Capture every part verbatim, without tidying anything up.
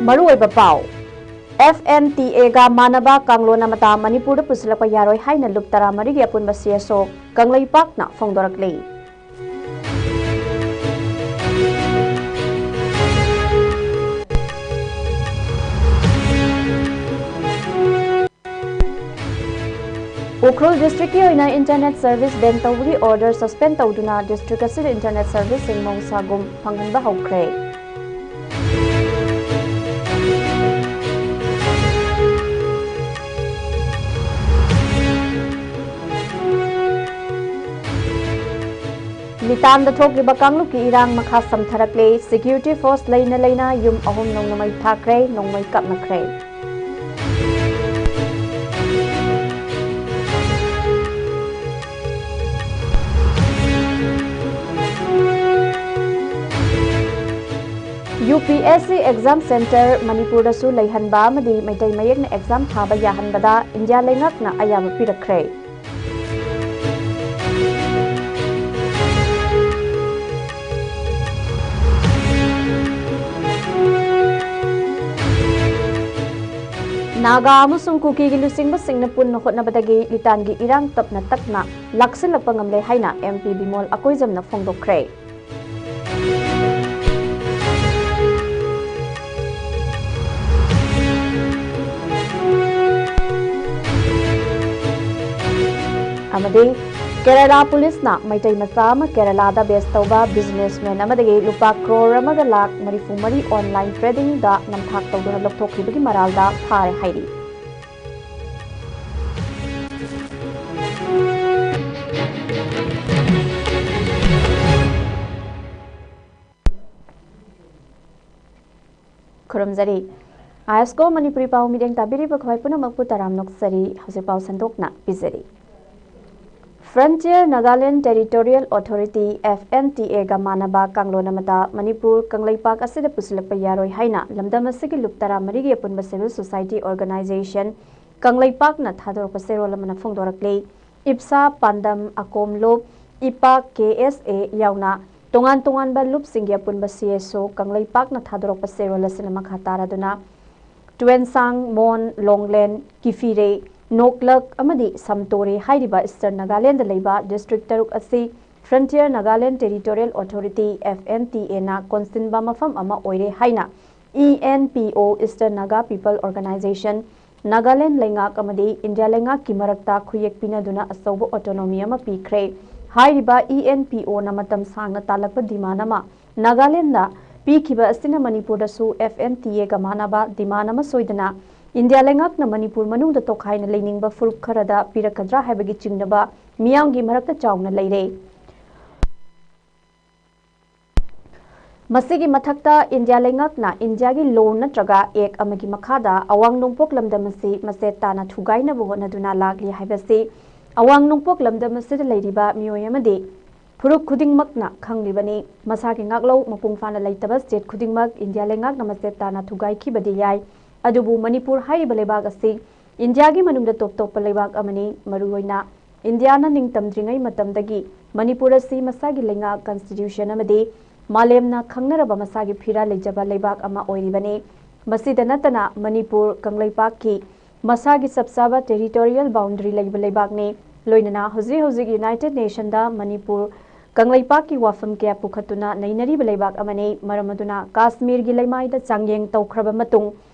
ꯃꯔꯨꯑꯣꯏꯕ ꯄꯥꯎ꯫ F and T ꯑꯦꯒ ꯃꯥꯟꯅꯕ ꯀꯥꯡꯂꯣꯟ ꯑꯃꯠꯇ ꯃꯅꯤꯄꯨꯔꯗ ꯄꯨꯁꯤꯜꯂꯛꯄ ꯌꯥꯔꯣꯏ ꯍꯥꯏꯅ ꯂꯨꯞ ꯇꯔꯥꯃꯔꯤꯒꯤ ꯑꯄꯨꯟꯕ ꯁꯤ ꯑꯦꯁ ꯑꯣ ꯀꯪꯂꯩꯄꯥꯛꯅ ꯐꯣꯡꯗꯣꯔꯛꯂꯤ꯫ ꯎꯈ꯭ꯔꯨꯜ ꯗꯤꯁꯇ꯭ꯔꯤꯛꯀꯤ ꯑꯣꯏꯅ ꯏꯟꯇꯔꯅꯦꯠ ꯁꯔꯚꯤꯁ ꯕꯦꯟ ꯇꯧꯕꯒꯤ ꯑꯣꯔꯗꯔ ꯁꯁꯄꯦꯟ ꯇꯧꯗꯨꯅ ꯗꯤꯁꯇ꯭ꯔꯤꯛ ꯑꯁꯤꯗ ꯏꯟꯇꯔꯅꯦꯠ ꯁꯔꯚꯤꯁꯁꯤꯡ ꯃꯍꯧꯁꯥꯒꯨꯝ ꯐꯪꯍꯟꯕ ꯍꯧꯈ꯭ꯔꯦ꯫ ꯂꯤꯇꯥꯟꯗ ꯊꯣꯛꯂꯤꯕ ꯀꯥꯡꯂꯨꯞꯀꯤ ꯏꯔꯥꯡ ꯃꯈꯥ ꯁꯝꯊꯔꯛꯂꯦ꯫ ꯁꯦꯀ꯭ꯌꯨꯔꯤꯇꯤ ꯐꯣꯔꯁ ꯂꯩꯅ ꯂꯩꯅ ꯌꯨꯝ ꯑꯍꯨꯝ ꯅꯣꯡꯃꯩ ꯊꯥꯈ꯭ꯔꯦ, ꯅꯣꯡꯃꯩ ꯀꯥꯞꯅꯈ꯭ꯔꯦ꯫ U P S C exam centre ꯃꯅꯤꯄꯨꯔꯗꯁꯨ ꯂꯩꯍꯟꯕ ꯑꯃꯗꯤ ꯃꯩꯇꯩ ꯃꯌꯦꯛꯅ ꯑꯦꯛꯖꯥꯝ ꯊꯥꯕ ꯌꯥꯍꯟꯕꯗ ꯏꯟꯗꯤꯌꯥ ꯂꯩꯉꯥꯛꯅ ꯑꯌꯥꯕ ꯄꯤꯔꯛꯈ꯭ꯔꯦ꯫ ꯅꯥꯒꯥ ꯑꯃꯁꯨꯡ ꯀꯨꯀꯤꯒꯤ ꯂꯨꯆꯤꯡꯕꯁꯤꯡꯅ ꯄꯨꯟꯅ ꯍꯣꯠꯅꯕꯗꯒꯤ ꯂꯤꯇꯥꯟꯒꯤ ꯏꯔꯥꯡ ꯇꯞꯅ ꯇꯞꯅ ꯂꯥꯛꯁꯤꯜꯂꯛꯄ ꯉꯝꯂꯦ ꯍꯥꯏꯅ ꯑꯦꯝ ꯄꯤ ꯕꯤꯃꯣꯜ ꯑꯀꯣꯏꯖꯝꯅ ꯐꯣꯡꯗꯣꯛꯈ꯭ꯔꯦ꯫ ꯑꯃꯗꯤ ꯀꯦꯔꯂꯥ ꯄꯨꯂꯤꯁꯅ ꯃꯩꯇꯩ ꯃꯆꯥ ꯑꯃ ꯀꯦꯔꯂꯥꯗ ꯕꯦꯁ ꯇꯧꯕ ꯕꯤꯖꯤꯅꯦꯁꯃꯦꯟ ꯑꯃꯗꯒꯤ ꯂꯨꯄꯥ ꯀ꯭ꯔꯣꯔ ꯑꯃꯒ ꯂꯥꯈ ꯃꯔꯤꯐꯨ ꯃꯔꯤ ꯑꯣꯟꯂꯥꯏꯟ ꯇ꯭ꯔꯦꯗꯤꯡꯗ ꯅꯝꯊꯥꯛ ꯇꯧꯗꯨꯅ ꯂꯧꯊꯣꯛꯈꯤꯕꯒꯤ ꯃꯔꯥꯜꯗ ꯐꯥꯔꯦ ꯍꯥꯏꯔꯤ꯫ ꯈꯨꯔꯨꯝꯖꯔꯤ꯫ ꯑꯥꯏ ꯑꯦꯁ ꯀꯣ ꯃꯅꯤꯄꯨꯔꯤ ꯄꯥꯎ ꯃꯤꯠꯌꯦꯡ ꯇꯥꯕꯤꯔꯤꯕ ꯈ꯭ꯋꯥꯏ ꯄꯨꯝꯅꯃꯛꯄꯨ ꯇꯔꯥꯝꯅ ꯑꯣꯛꯆꯔꯤ꯫ ꯍꯧꯖꯤꯛ ꯄꯥꯎ ꯁꯟꯗꯣꯛꯅ ꯄꯤꯖꯔꯤ꯫ Frontier Nagaland Territorial Authority, F N T A, ꯒ ꯃꯥꯟꯅꯕ ꯀꯥꯡꯂꯣꯟ ꯑꯃꯠꯇ ꯃꯅꯤꯄꯨꯔ ꯀꯪꯂꯩꯄꯥꯛ ꯑꯁꯤꯗ ꯄꯨꯁꯤꯜꯂꯛꯄ ꯌꯥꯔꯣꯏ ꯍꯥꯏꯅ ꯂꯝꯗꯝ ꯑꯁꯤꯒꯤ ꯂꯨꯞ ꯇꯔꯥꯃꯔꯤꯒꯤ ꯑꯄꯨꯟꯕ civil society organization ꯀꯪꯂꯩꯄꯥꯛꯅ ꯊꯥꯗꯣꯔꯛꯄ ꯆꯦꯔꯣꯜ ꯑꯃꯅ ꯐꯣꯡꯗꯣꯔꯛꯂꯤ꯫ ꯏꯞꯁꯥ, ꯄꯥꯟꯗꯝ, ꯑꯀꯣꯝ ꯂꯨꯞ, ꯏꯄꯥꯛ, ꯀꯦ ꯑꯦꯁ ꯑꯦ ꯌꯥꯎꯅ ꯇꯣꯉꯥꯟ ꯇꯣꯉꯥꯟꯕ ꯂꯨꯞꯁꯤꯡꯒꯤ ꯑꯄꯨꯟꯕ CSO ꯀꯪꯂꯩꯄꯥꯛꯅ ꯊꯥꯗꯣꯔꯛꯄ ꯆꯦꯔꯣꯜ ꯑꯁꯤꯅ ꯃꯈꯥ ꯇꯥꯔꯗꯨꯅ, ꯇꯨꯋꯦꯟꯁꯥꯡ, ꯃꯣꯟ, ꯂꯣꯡꯂꯦꯟ, ꯀꯤꯐꯤꯔꯦ, ꯅꯣꯛꯂꯛ ꯑꯃꯗꯤ ꯁꯝꯇꯣꯔꯦ ꯍꯥꯏꯔꯤꯕ ꯏꯁꯇꯔꯟ ꯅꯥꯒꯥꯂꯦꯟꯗ ꯂꯩꯕ ꯗꯤꯁꯇ꯭ꯔꯤꯛ ꯇꯔꯨꯛ ꯑꯁꯤ Frontier Nagaland Territorial Authority, FNTAꯅ ꯀꯣꯟꯁꯤꯟꯕ ꯃꯐꯝ ꯑꯃ ꯑꯣꯏꯔꯦ ꯍꯥꯏꯅ ENPO, Eastern Naga People Organization, Nagaland ꯂꯩꯉꯥꯛ ꯑꯃꯗꯤ ꯏꯟꯗꯤꯌꯥ ꯂꯩꯉꯥꯛꯀꯤ ꯃꯔꯛꯇ ꯈꯨꯌꯦꯛ ꯄꯤꯅꯗꯨꯅ ꯑꯆꯧꯕ autonomy ꯑꯃ ꯄꯤꯈ꯭ꯔꯦ꯫ ꯍꯥꯏꯔꯤꯕ ENPOꯅ ꯃꯇꯝ ꯁꯥꯡꯅ ꯇꯥꯜꯂꯛꯄ demand ꯑꯃ ꯅꯥꯒꯥꯂꯦꯟꯗ ꯄꯤꯈꯤꯕ ꯑꯁꯤꯅ ꯃꯅꯤꯄꯨꯔꯗꯁꯨ FNTAꯒ ꯃꯥꯟꯅꯕ demand ꯑꯃ ꯁꯣꯏꯗꯅ ꯏꯟꯗꯤꯌꯥ ꯂꯩꯉꯥꯛꯅ ꯃꯅꯤꯄꯨꯔ ꯃꯅꯨꯡꯗ ꯇꯣꯈꯥꯏꯅ ꯂꯩꯅꯤꯡꯕ ꯐꯨꯔꯨꯞ ꯈꯔꯗ ꯄꯤꯔꯛꯀꯗ꯭ꯔꯥ ꯍꯥꯏꯕꯒꯤ ꯆꯤꯡꯅꯕ ꯃꯤꯌꯥꯝꯒꯤ ꯃꯔꯛꯇ ꯆꯥꯎꯅ ꯂꯩꯔꯦ꯫ ꯃꯁꯤꯒꯤ ꯃꯊꯛꯇ ꯏꯟꯗꯤꯌꯥ ꯂꯩꯉꯥꯛꯅ ꯏꯟꯗꯤꯌꯥꯒꯤ law ꯅꯠꯇ꯭ꯔꯒ act ꯑꯃꯒꯤ ꯃꯈꯥꯗ ꯑꯋꯥꯡ ꯅꯣꯡꯄꯣꯛ ꯂꯝꯗꯝ ꯑꯁꯤ ꯃꯆꯦꯠ ꯇꯥꯅ ꯊꯨꯒꯥꯏꯅꯕ ꯍꯣꯠꯅꯗꯨꯅ ꯂꯥꯛꯂꯤ ꯍꯥꯏꯕꯁꯤ ꯑꯋꯥꯡ ꯅꯣꯡꯄꯣꯛ ꯂꯝꯗꯝ ꯑꯁꯤꯗ ꯂꯩꯔꯤꯕ ꯃꯤꯑꯣꯏ ꯑꯃꯗꯤ ꯐꯨꯔꯨꯞ ꯈꯨꯗꯤꯡꯃꯛꯅ ꯈꯪꯂꯤꯕꯅꯤ꯫ ꯃꯁꯥꯒꯤ ꯉꯥꯛꯂꯧ ꯃꯄꯨꯡ ꯐꯥꯅ ꯂꯩꯇꯕ state ꯈꯨꯗꯤꯡꯃꯛ ꯏꯟꯗꯤꯌꯥ ꯂꯩꯉꯥꯛꯅ ꯃꯆꯦꯠ ꯇꯥꯅ ꯊꯨꯒꯥꯏꯈꯤꯕꯗꯤ ꯌꯥꯏ, ꯑꯗꯨꯕꯨ ꯃꯅꯤꯄꯨꯔ ꯍꯥꯏꯔꯤꯕ ꯂꯩꯕꯥꯛ ꯑꯁꯤ ꯏꯟꯗꯤꯌꯥꯒꯤ ꯃꯅꯨꯡꯗ ꯇꯣꯞ ꯇꯣꯞꯄ ꯂꯩꯕꯥꯛ ꯑꯃꯅꯤ꯫ ꯃꯔꯨꯑꯣꯏꯅ ꯏꯟꯗꯤꯌꯥꯅ ꯅꯤꯡꯇꯝꯗ꯭ꯔꯤꯉꯩ ꯃꯇꯝꯗꯒꯤ ꯃꯅꯤꯄꯨꯔ ꯑꯁꯤ ꯃꯁꯥꯒꯤ ꯂꯩꯉꯥꯛ, constitution ꯑꯃꯗꯤ ꯃꯥꯂꯦꯝꯅ ꯈꯪꯅꯔꯕ ꯃꯁꯥꯒꯤ ꯐꯤꯔꯥ ꯂꯩꯖꯕ ꯂꯩꯕꯥꯛ ꯑꯃ ꯑꯣꯏꯔꯤꯕꯅꯤ꯫ ꯃꯁꯤꯗ ꯅꯠꯇꯅ ꯃꯅꯤꯄꯨꯔ ꯀꯪꯂꯩꯄꯥꯛꯀꯤ ꯃꯁꯥꯒꯤ ꯆꯞ ꯆꯥꯕ territorial boundary ꯂꯩꯕ ꯂꯩꯕꯥꯛꯅꯤ꯫ ꯂꯣꯏꯅꯅ ꯍꯧꯖꯤꯛ ꯍꯧꯖꯤꯛ United Nationꯗ ꯃꯅꯤꯄꯨꯔ ꯀꯪꯂꯩꯄꯥꯛꯀꯤ ꯋꯥꯐꯝ ꯀꯌꯥ ꯄꯨꯈꯠꯇꯨꯅ ꯅꯩꯅꯔꯤꯕ ꯂꯩꯕꯥꯛ ꯑꯃꯅꯤ꯫ ꯃꯔꯝ ꯑꯗꯨꯅ ꯀꯥꯁꯃꯤꯔꯒꯤ ꯂꯩꯃꯥꯏꯗ ꯆꯥꯡꯌꯦꯡ ꯇꯧꯈ꯭ꯔꯕ ꯃꯇꯨꯡ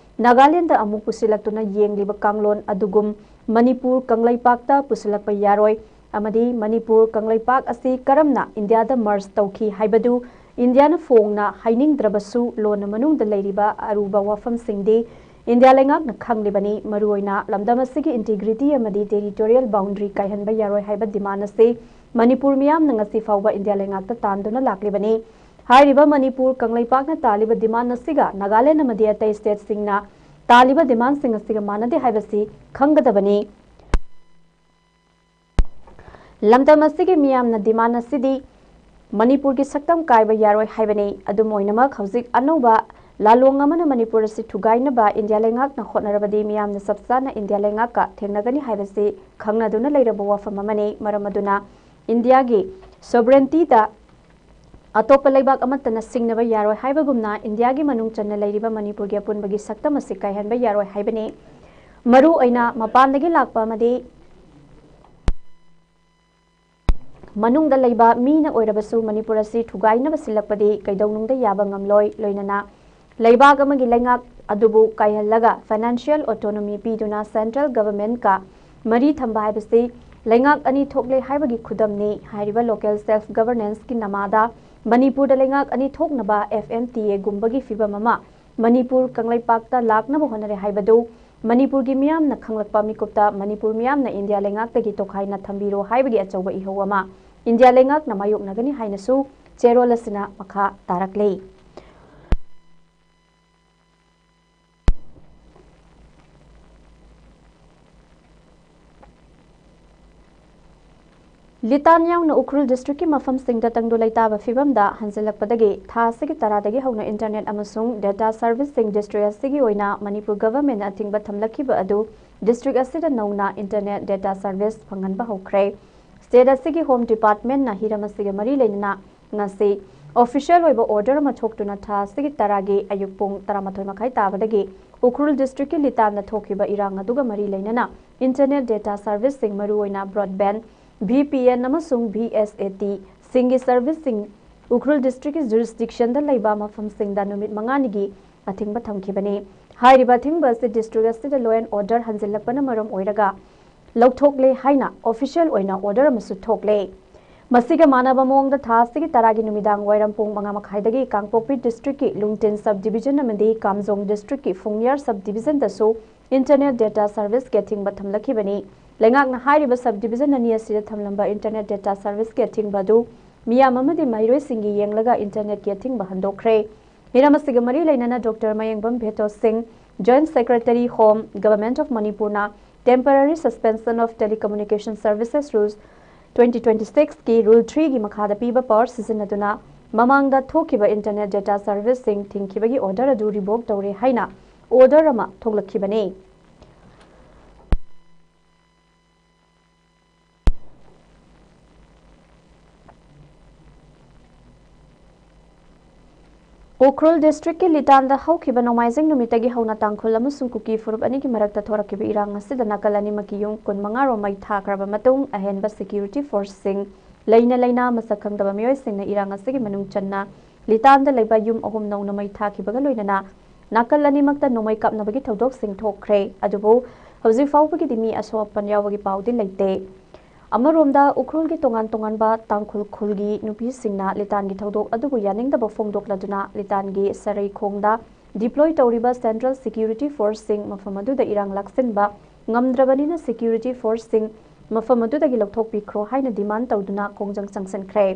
ꯅꯥꯒꯥꯂꯦꯟꯗ ꯑꯃꯨꯛ ꯄꯨꯁꯤꯜꯂꯛꯇꯨꯅ ꯌꯦꯡꯂꯤꯕ ꯀꯥꯡꯂꯣꯟ ꯑꯗꯨꯒꯨꯝ ꯃꯅꯤꯄꯨꯔ ꯀꯪꯂꯩꯄꯥꯛꯇ ꯄꯨꯁꯤꯜꯂꯛꯄ ꯌꯥꯔꯣꯏ ꯑꯃꯗꯤ ꯃꯅꯤꯄꯨꯔ ꯀꯪꯂꯩꯄꯥꯛ ꯑꯁꯤ ꯀꯔꯝꯅ ꯏꯟꯗꯤꯌꯥꯗ merge ꯇꯧꯈꯤ ꯍꯥꯏꯕꯗꯨ ꯏꯟꯗꯤꯌꯥꯅ ꯐꯣꯡꯅ ꯍꯥꯏꯅꯤꯡꯗ꯭ꯔꯕꯁꯨ ꯂꯣꯟꯅ ꯃꯅꯨꯡꯗ ꯂꯩꯔꯤꯕ ꯑꯔꯨꯕ ꯋꯥꯐꯝꯁꯤꯡꯗꯤ ꯏꯟꯗꯤꯌꯥ ꯂꯩꯉꯥꯛꯅ ꯈꯪꯂꯤꯕꯅꯤ꯫ ꯃꯔꯨꯑꯣꯏꯅ ꯂꯝꯗꯝ ꯑꯁꯤꯒꯤ integrity ꯑꯃꯗꯤ territorial boundary ꯀꯥꯏꯍꯟꯕ ꯌꯥꯔꯣꯏ ꯍꯥꯏꯕ demand ꯑꯁꯤ ꯃꯅꯤꯄꯨꯔ ꯃꯤꯌꯥꯝꯅ ꯉꯁꯤ ꯐꯥꯎꯕ ꯏꯟꯗꯤꯌꯥ ꯂꯩꯉꯥꯛꯇ ꯇꯥꯟꯗꯨꯅ ꯂꯥꯛꯂꯤꯕꯅꯤ꯫ ꯍꯥꯏꯔꯤꯕ ꯃꯅꯤꯄꯨꯔ ꯀꯪꯂꯩꯄꯥꯛꯅ ꯇꯥꯜꯂꯤꯕ demand ꯑꯁꯤꯒ ꯅꯥꯒꯥꯂꯦꯟ ꯑꯃꯗꯤ ꯑꯇꯩ stateꯁꯤꯡꯅ ꯇꯥꯜꯂꯤꯕ demandꯁꯤꯡ ꯑꯁꯤꯒ ꯃꯥꯟꯅꯗꯦ ꯍꯥꯏꯕꯁꯤ ꯈꯪꯒꯗꯕꯅꯤ꯫ ꯂꯝꯗꯝ ꯑꯁꯤꯒꯤ ꯃꯤꯌꯥꯝꯅ demand ꯑꯁꯤꯗꯤ ꯃꯅꯤꯄꯨꯔꯒꯤ ꯁꯛꯇꯝ ꯀꯥꯏꯕ ꯌꯥꯔꯣꯏ ꯍꯥꯏꯕꯅꯤ꯫ ꯑꯗꯨꯝ ꯑꯣꯏꯅꯃꯛ, ꯍꯧꯖꯤꯛ ꯑꯅꯧꯕ ꯂꯥꯂꯣꯡ ꯑꯃꯅ ꯃꯅꯤꯄꯨꯔ ꯑꯁꯤ ꯊꯨꯒꯥꯏꯅꯕ ꯏꯟꯗꯤꯌꯥ ꯂꯩꯉꯥꯛꯅ ꯍꯣꯠꯅꯔꯕꯗꯤ ꯃꯤꯌꯥꯝꯅ ꯆꯞ ꯆꯥꯅ ꯏꯟꯗꯤꯌꯥ ꯂꯩꯉꯥꯛꯀ ꯊꯦꯡꯅꯒꯅꯤ ꯍꯥꯏꯕꯁꯤ ꯈꯪꯅꯗꯨꯅ ꯂꯩꯔꯕ ꯋꯥꯐꯝ ꯑꯃꯅꯤ꯫ ꯃꯔꯝ ꯑꯗꯨꯅ ꯏꯟꯗꯤꯌꯥꯒꯤ sovereigntyꯗ ꯑꯇꯣꯞꯄ ꯂꯩꯕꯥꯛ ꯑꯃꯠꯇꯅ ꯁꯤꯡꯅꯕ ꯌꯥꯔꯣꯏ ꯍꯥꯏꯕꯒꯨꯝꯅ, ꯏꯟꯗꯤꯌꯥꯒꯤ ꯃꯅꯨꯡ ꯆꯟꯅ ꯂꯩꯔꯤꯕ ꯃꯅꯤꯄꯨꯔꯒꯤ ꯑꯄꯨꯟꯕꯒꯤ ꯁꯛꯇꯝ ꯑꯁꯤ ꯀꯥꯏꯍꯟꯕ ꯌꯥꯔꯣꯏ ꯍꯥꯏꯕꯅꯤ꯫ ꯃꯔꯨ ꯑꯣꯏꯅ ꯃꯄꯥꯟꯗꯒꯤ ꯂꯥꯛꯄ ꯑꯃꯗꯤ ꯃꯅꯨꯡꯗ ꯂꯩꯕ ꯃꯤꯅ ꯑꯣꯏꯔꯕꯁꯨ ꯃꯅꯤꯄꯨꯔ ꯑꯁꯤ ꯊꯨꯒꯥꯏꯅꯕ ꯁꯤꯜꯂꯛꯄꯗꯤ ꯀꯩꯗꯧꯅꯨꯡꯗ ꯌꯥꯕ ꯉꯝꯂꯣꯏ꯫ ꯂꯣꯏꯅꯅ ꯂꯩꯕꯥꯛ ꯑꯃꯒꯤ ꯂꯩꯉꯥꯛ ꯑꯗꯨꯕꯨ ꯀꯥꯏꯍꯜꯂꯒ financial autonomy ꯄꯤꯗꯨꯅ central government ꯀ ꯃꯔꯤ ꯊꯝꯕ ꯍꯥꯏꯕꯁꯤ ꯂꯩꯉꯥꯛ ꯑꯅꯤ ꯊꯣꯛꯂꯦ ꯍꯥꯏꯕꯒꯤ ꯈꯨꯗꯝꯅꯤ꯫ ꯍꯥꯏꯔꯤꯕ local self governance ꯀꯤ ꯅꯃꯥꯗ ꯃꯅꯤꯄꯨꯔꯗ ꯂꯩꯉꯥꯛ ꯑꯅꯤ ꯊꯣꯛꯅꯕ F M T A ꯒꯨꯝꯕꯒꯤ ꯐꯤꯕꯝ ꯑꯃ ꯃꯅꯤꯄꯨꯔ ꯀꯪꯂꯩꯄꯥꯛꯇ ꯂꯥꯛꯅꯕ ꯍꯣꯠꯅꯔꯦ ꯍꯥꯏꯕꯗꯨ ꯃꯅꯤꯄꯨꯔꯒꯤ ꯃꯤꯌꯥꯝꯅ ꯈꯪꯂꯛꯄ ꯃꯤꯀꯨꯞꯇ ꯃꯅꯤꯄꯨꯔ ꯃꯤꯌꯥꯝꯅ ꯏꯟꯗꯤꯌꯥ ꯂꯩꯉꯥꯛꯇꯒꯤ ꯇꯣꯈꯥꯏꯅ ꯊꯝꯕꯤꯔꯣ ꯍꯥꯏꯕꯒꯤ ꯑꯆꯧꯕ ꯏꯍꯧ ꯑꯃ ꯏꯟꯗꯤꯌꯥ ꯂꯩꯉꯥꯛꯅ ꯃꯥꯌꯣꯛꯅꯒꯅꯤ ꯍꯥꯏꯅꯁꯨ ꯆꯦꯔꯣꯜ ꯑꯁꯤꯅ ꯃꯈꯥ ꯇꯥꯔꯛꯂꯤ꯫ ꯂꯤꯇꯥꯟ ꯌꯥꯎꯅ ꯎꯈ꯭ꯔꯨꯜ district ꯀꯤ ꯃꯐꯝꯁꯤꯡꯗ ꯇꯪꯗꯨ ꯂꯩꯇꯥꯕ ꯐꯤꯕꯝꯗ ꯍꯟꯖꯤꯜꯂꯛꯄꯗꯒꯤ ꯊꯥ ꯑꯁꯤꯒꯤ ꯇꯔꯥꯗꯒꯤ ꯍꯧꯅ internet ꯑꯃꯁꯨꯡ data service ꯁꯤꯡ district ꯑꯁꯤꯒꯤ ꯑꯣꯏꯅ ꯃꯅꯤꯄꯨꯔ government ꯅ ꯑꯊꯤꯡꯕ ꯊꯝꯂꯛꯈꯤꯕ ꯑꯗꯨ district ꯑꯁꯤꯗ ꯅꯧꯅ internet data service ꯐꯪꯍꯟꯕ ꯍꯧꯈ꯭ꯔꯦ꯫ State ꯑꯁꯤꯒꯤ Home Department ꯅ ꯍꯤꯔꯝ ꯑꯁꯤꯒ ꯃꯔꯤ ꯂꯩꯅꯅ ꯉꯁꯤ official ꯑꯣꯏꯕ order ꯑꯃ ꯊꯣꯛꯇꯨꯅ ꯊꯥ ꯑꯁꯤꯒꯤ ꯇꯔꯥꯒꯤ ꯑꯌꯨꯛ ꯄꯨꯡ ꯇꯔꯥꯃꯥꯊꯣꯏ ꯃꯈꯥꯏ ꯇꯥꯕꯗꯒꯤ ꯎꯈ꯭ꯔꯨꯜ district ꯀꯤ ꯂꯤꯇꯥꯟꯗ ꯊꯣꯛꯈꯤꯕ ꯏꯔꯥꯡ ꯑꯗꯨꯒ ꯃꯔꯤ ꯂꯩꯅꯅ internet data service ꯁꯤꯡ, ꯃꯔꯨꯑꯣꯏꯅ broadband, V P N ꯑꯃꯁꯨꯡ V S A T ꯁꯤꯡꯒꯤ service ꯁꯤꯡ ꯎꯈ꯭ꯔꯨꯜ district ꯀꯤ jurisdiction ꯗ ꯂꯩꯕ ꯃꯐꯝꯁꯤꯡꯗ ꯅꯨꯃꯤꯠ ꯃꯉꯥꯅꯤꯒꯤ ꯑꯊꯤꯡꯕ ꯊꯝꯈꯤꯕꯅꯤ꯫ ꯍꯥꯏꯔꯤꯕ ꯑꯊꯤꯡꯕ ꯑꯁꯤ district ꯑꯁꯤꯗ law and order ꯍꯟꯖꯤꯜꯂꯛꯄꯅ ꯃꯔꯝ ꯑꯣꯏꯔꯒ ꯂꯧꯊꯣꯛꯂꯦ ꯍꯥꯏꯅ official ꯑꯣꯏꯅ order ꯑꯃꯁꯨ ꯊꯣꯛꯂꯦ꯫ ꯃꯁꯤꯒ ꯃꯥꯟꯅꯕ ꯃꯑꯣꯡꯗ ꯊꯥ ꯑꯁꯤꯒꯤ ꯇꯔꯥꯒꯤ ꯅꯨꯃꯤꯗꯥꯡ ꯋꯥꯏꯔꯝ ꯄꯨꯡ ꯃꯉꯥ ꯃꯈꯥꯏꯗꯒꯤ ꯀꯥꯡꯄꯣꯛꯄꯤ district ꯀꯤ ꯂꯨꯡꯇꯤꯟ sub division ꯑꯃꯗꯤ ꯀꯥꯝꯖꯣꯡ district ꯀꯤ ꯐꯨꯡꯌꯥꯔ sub division ꯗꯁꯨ internet data service ꯀꯤ ꯑꯊꯤꯡꯕ ꯊꯝꯂꯛꯈꯤꯕꯅꯤ꯫ ꯂꯩꯉꯥꯛꯅ ꯍꯥꯏꯔꯤꯕ sub division ꯑꯅꯤ ꯑꯁꯤꯗ ꯊꯝꯂꯝꯕ internet data service ꯀꯤ ꯑꯊꯤꯡꯕ ꯑꯗꯨ ꯃꯤꯌꯥꯝ ꯑꯃꯗꯤ ꯃꯍꯩꯔꯣꯏꯁꯤꯡꯒꯤ ꯌꯦꯡꯂꯒ internet ꯀꯤ ꯑꯊꯤꯡꯕ ꯍꯟꯗꯣꯛꯈ꯭ꯔꯦ꯫ ꯍꯤꯔꯝ ꯑꯁꯤꯒ ꯃꯔꯤ ꯂꯩꯅꯅ Doctor ꯃꯌꯦꯡꯕꯝ ꯚꯦꯇꯣ ꯁꯤꯡ, Joint Secretary Home, Government of Manipur ꯅ temporary suspension of telecommunication services rules twenty twenty-six ꯀꯤ rule three ꯒꯤ ꯃꯈꯥꯗ ꯄꯤꯕ power ꯁꯤꯖꯤꯟꯅꯗꯨꯅ ꯃꯃꯥꯡꯗ ꯊꯣꯛꯈꯤꯕ internet data service ꯁꯤꯡ ꯊꯤꯡꯈꯤꯕꯒꯤ order ꯑꯗꯨ revoke ꯇꯧꯔꯦ ꯍꯥꯏꯅ order ꯑꯃ ꯊꯣꯛꯂꯛꯈꯤꯕꯅꯤ꯫ ꯎꯈ꯭ꯔꯨꯜ ꯗꯤꯁꯇ꯭ꯔꯤꯛꯀꯤ ꯂꯤꯇꯥꯟꯗ ꯍꯧꯈꯤꯕ ꯅꯣꯡꯃꯥꯏꯖꯤꯡ ꯅꯨꯃꯤꯠꯇꯒꯤ ꯍꯧꯅ ꯇꯥꯡꯈꯨꯜ ꯑꯃꯁꯨꯡ ꯀꯨꯀꯤ ꯐꯨꯔꯨꯞ ꯑꯅꯤꯒꯤ ꯃꯔꯛꯇ ꯊꯣꯔꯛꯈꯤꯕ ꯏꯔꯥꯡ ꯑꯁꯤꯗ ꯅꯥꯀꯜ ꯑꯅꯤꯃꯛꯀꯤ ꯌꯨꯝ ꯀꯨꯟꯃꯉꯥ ꯔꯣꯝ ꯃꯩ ꯊꯥꯈ꯭ꯔꯕ ꯃꯇꯨꯡ, ꯑꯍꯦꯟꯕ ꯁꯦꯀ꯭ꯌꯨꯔꯤꯇꯤ ꯐꯣꯔꯁꯁꯤꯡ ꯂꯩꯅ ꯂꯩꯅ ꯃꯁꯛ ꯈꯪꯗꯕ ꯃꯤꯑꯣꯏꯁꯤꯡꯅ ꯏꯔꯥꯡ ꯑꯁꯤꯒꯤ ꯃꯅꯨꯡ ꯆꯟꯅ ꯂꯤꯇꯥꯟꯗ ꯂꯩꯕ ꯌꯨꯝ ꯑꯍꯨꯝ ꯅꯧꯅ ꯃꯩ ꯊꯥꯈꯤꯕꯒ ꯂꯣꯏꯅꯅ ꯅꯥꯀꯜ ꯑꯅꯤꯃꯛꯇ ꯅꯣꯡꯃꯩ ꯀꯥꯞꯅꯕꯒꯤ ꯊꯧꯗꯣꯛꯁꯤꯡ ꯊꯣꯛꯈ꯭ꯔꯦ꯫ ꯑꯗꯨꯕꯨ ꯍꯧꯖꯤꯛ ꯐꯥꯎꯕꯒꯤꯗꯤ ꯃꯤ ꯑꯁꯣꯛ ꯑꯄꯟ ꯌꯥꯎꯕꯒꯤ ꯄꯥꯎꯗꯤ ꯂꯩꯇꯦ꯫ ꯑꯃꯔꯣꯝꯗ, ꯎꯈ꯭ꯔꯨꯜꯒꯤ ꯇꯣꯉꯥꯟ ꯇꯣꯉꯥꯟꯕ ꯇꯥꯡꯈꯨꯜ ꯈꯨꯜꯒꯤ ꯅꯨꯄꯤꯁꯤꯡꯅ ꯂꯤꯇꯥꯟꯒꯤ ꯊꯧꯗꯣꯛ ꯑꯗꯨꯕꯨ ꯌꯥꯅꯤꯡꯗꯕ ꯐꯣꯡꯗꯣꯛꯂꯗꯨꯅ ꯂꯤꯇꯥꯟꯒꯤ ꯁꯔꯩꯈꯣꯡꯗ ꯗꯤꯄ꯭ꯂꯣꯏ ꯇꯧꯔꯤꯕ ꯁꯦꯟꯇ꯭ꯔꯦꯜ ꯁꯦꯀ꯭ꯌꯨꯔꯤꯇꯤ ꯐꯣꯔꯁꯁꯤꯡ ꯃꯐꯝ ꯑꯗꯨꯗ ꯏꯔꯥꯡ ꯂꯥꯛꯁꯤꯟꯕ ꯉꯝꯗ꯭ꯔꯕꯅꯤꯅ ꯁꯦꯀ꯭ꯌꯨꯔꯤꯇꯤ ꯐꯣꯔꯁꯁꯤꯡ ꯃꯐꯝ ꯑꯗꯨꯗꯒꯤ ꯂꯧꯊꯣꯛꯄꯤꯈ꯭ꯔꯣ ꯍꯥꯏꯅ ꯗꯤꯃꯥꯟ ꯇꯧꯗꯨꯅ ꯈꯣꯡꯖꯪ ꯆꯪꯁꯤꯟꯈ꯭ꯔꯦ꯫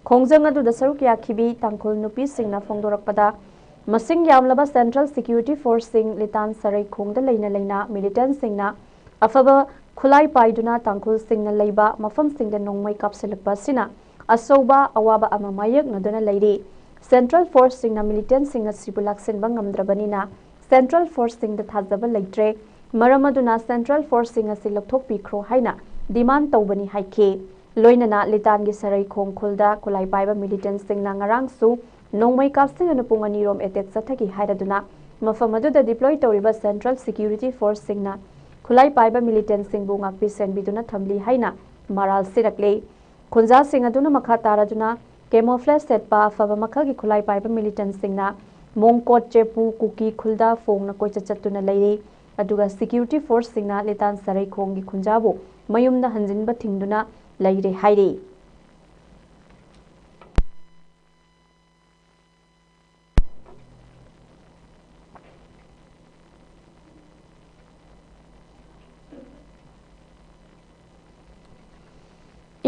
ꯈꯣꯡꯖꯪ ꯑꯗꯨꯗ ꯁꯔꯨꯛ ꯌꯥꯈꯤꯕꯤ ꯇꯥꯡꯈꯨꯜ ꯅꯨꯄꯤꯁꯤꯡꯅ ꯐꯣꯡꯗꯣꯔꯛꯄꯗ, ꯃꯁꯤꯡ ꯌꯥꯝꯂꯕ ꯁꯦꯟꯇ꯭ꯔꯦꯜ ꯁꯦꯀ꯭ꯌꯨꯔꯤꯇꯤ ꯐꯣꯔꯁꯁꯤꯡ ꯂꯤꯇꯥꯟ ꯁꯔꯩꯈꯣꯡꯗ ꯂꯩꯅ ꯂꯩꯅ ꯃꯤꯂꯤꯇꯦꯟꯁꯤꯡꯅ ꯑꯐꯕ ꯈꯨꯠꯂꯥꯏ ꯄꯥꯏꯗꯨꯅ ꯇꯥꯡꯈꯨꯜꯁꯤꯡꯅ ꯂꯩꯕ ꯃꯐꯝꯁꯤꯡꯗ ꯅꯣꯡꯃꯩ ꯀꯥꯞꯁꯤꯜꯂꯛꯄ ꯑꯁꯤꯅ ꯑꯆꯧꯕ ꯑꯋꯥꯕ ꯑꯃ ꯃꯥꯌꯣꯛꯅꯗꯨꯅ ꯂꯩꯔꯤ꯫ ꯁꯦꯟꯇ꯭ꯔꯦꯜ ꯐꯣꯔꯁꯁꯤꯡꯅ ꯃꯤꯂꯤꯇꯦꯟꯁꯤꯡ ꯑꯁꯤꯕꯨ ꯂꯥꯛꯁꯤꯟꯕ ꯉꯝꯗ꯭ꯔꯕꯅꯤꯅ ꯁꯦꯟꯇ꯭ꯔꯦꯜ ꯐꯣꯔꯁꯁꯤꯡꯗ ꯊꯥꯖꯕ ꯂꯩꯇ꯭ꯔꯦ꯫ ꯃꯔꯝ ꯑꯗꯨꯅ ꯁꯦꯟꯇ꯭ꯔꯦꯜ ꯐꯣꯔꯁꯁꯤꯡ ꯑꯁꯤ ꯂꯧꯊꯣꯛꯄꯤꯈ꯭ꯔꯣ ꯍꯥꯏꯅ ꯗꯤꯃꯥꯟ ꯇꯧꯕꯅꯤ ꯍꯥꯏꯈꯤ꯫ ꯂꯣꯏꯅꯅ ꯂꯤꯇꯥꯟꯒꯤ ꯁꯔꯩꯈꯣꯡ ꯈꯨꯜꯗ ꯈꯨꯠꯂꯥꯏ ꯄꯥꯏꯕ ꯃꯤꯂꯤꯇꯦꯟꯁꯤꯡꯅ ꯉꯔꯥꯡꯁꯨ ꯅꯣꯡꯃꯩ ꯀꯥꯞꯁꯤꯟꯗꯨꯅ ꯄꯨꯡ ꯑꯅꯤ ꯔꯣꯝ ꯑꯦꯇꯦꯛ ꯆꯠꯊꯈꯤ ꯍꯥꯏꯔꯗꯨꯅ ꯃꯐꯝ ꯑꯗꯨꯗ ꯗꯤꯄ꯭ꯂꯣꯏ ꯇꯧꯔꯤꯕ ꯁꯦꯟꯇ꯭ꯔꯦꯜ ꯁꯦꯀ꯭ꯌꯨꯔꯤꯇꯤ ꯐꯣꯔꯁꯁꯤꯡꯅ ꯈꯨꯠꯂꯥꯏ ꯄꯥꯏꯕ ꯃꯤꯂꯤꯇꯦꯟꯁꯤꯡꯕꯨ ꯉꯥꯛꯄꯤ ꯁꯦꯟꯕꯤꯗꯨꯅ ꯊꯝꯂꯤ ꯍꯥꯏꯅ ꯃꯔꯥꯜ ꯁꯤꯔꯛꯂꯤ꯫ ꯈꯨꯟꯖꯥꯁꯤꯡ ꯑꯗꯨꯅ ꯃꯈꯥ ꯇꯥꯔꯗꯨꯅ ꯀꯦꯃꯣꯐ꯭ꯂꯦꯖ ꯁꯦꯠꯄ ꯑꯐꯕ ꯃꯈꯜꯒꯤ ꯈꯨꯠꯂꯥꯏ ꯄꯥꯏꯕ ꯃꯤꯂꯤꯇꯦꯟꯁꯤꯡꯅ ꯃꯣꯡꯀꯣꯠ ꯆꯦꯄꯨ ꯀꯨꯀꯤ ꯈꯨꯜꯗ ꯐꯣꯡꯅ ꯀꯣꯏꯆꯠ ꯆꯠꯇꯨꯅ ꯂꯩꯔꯤ꯫ ꯑꯗꯨꯒ ꯁꯦꯀ꯭ꯌꯨꯔꯤꯇꯤ ꯐꯣꯔꯁꯁꯤꯡꯅ ꯂꯤꯇꯥꯟ ꯁꯔꯩꯈꯣꯡꯒꯤ ꯈꯨꯟꯖꯥꯕꯨ ꯃꯌꯨꯝꯗ ꯍꯟꯖꯤꯟꯕ ꯊꯤꯡꯗꯨꯅ ꯂꯩꯔꯦ ꯍꯥꯏꯔꯤ꯫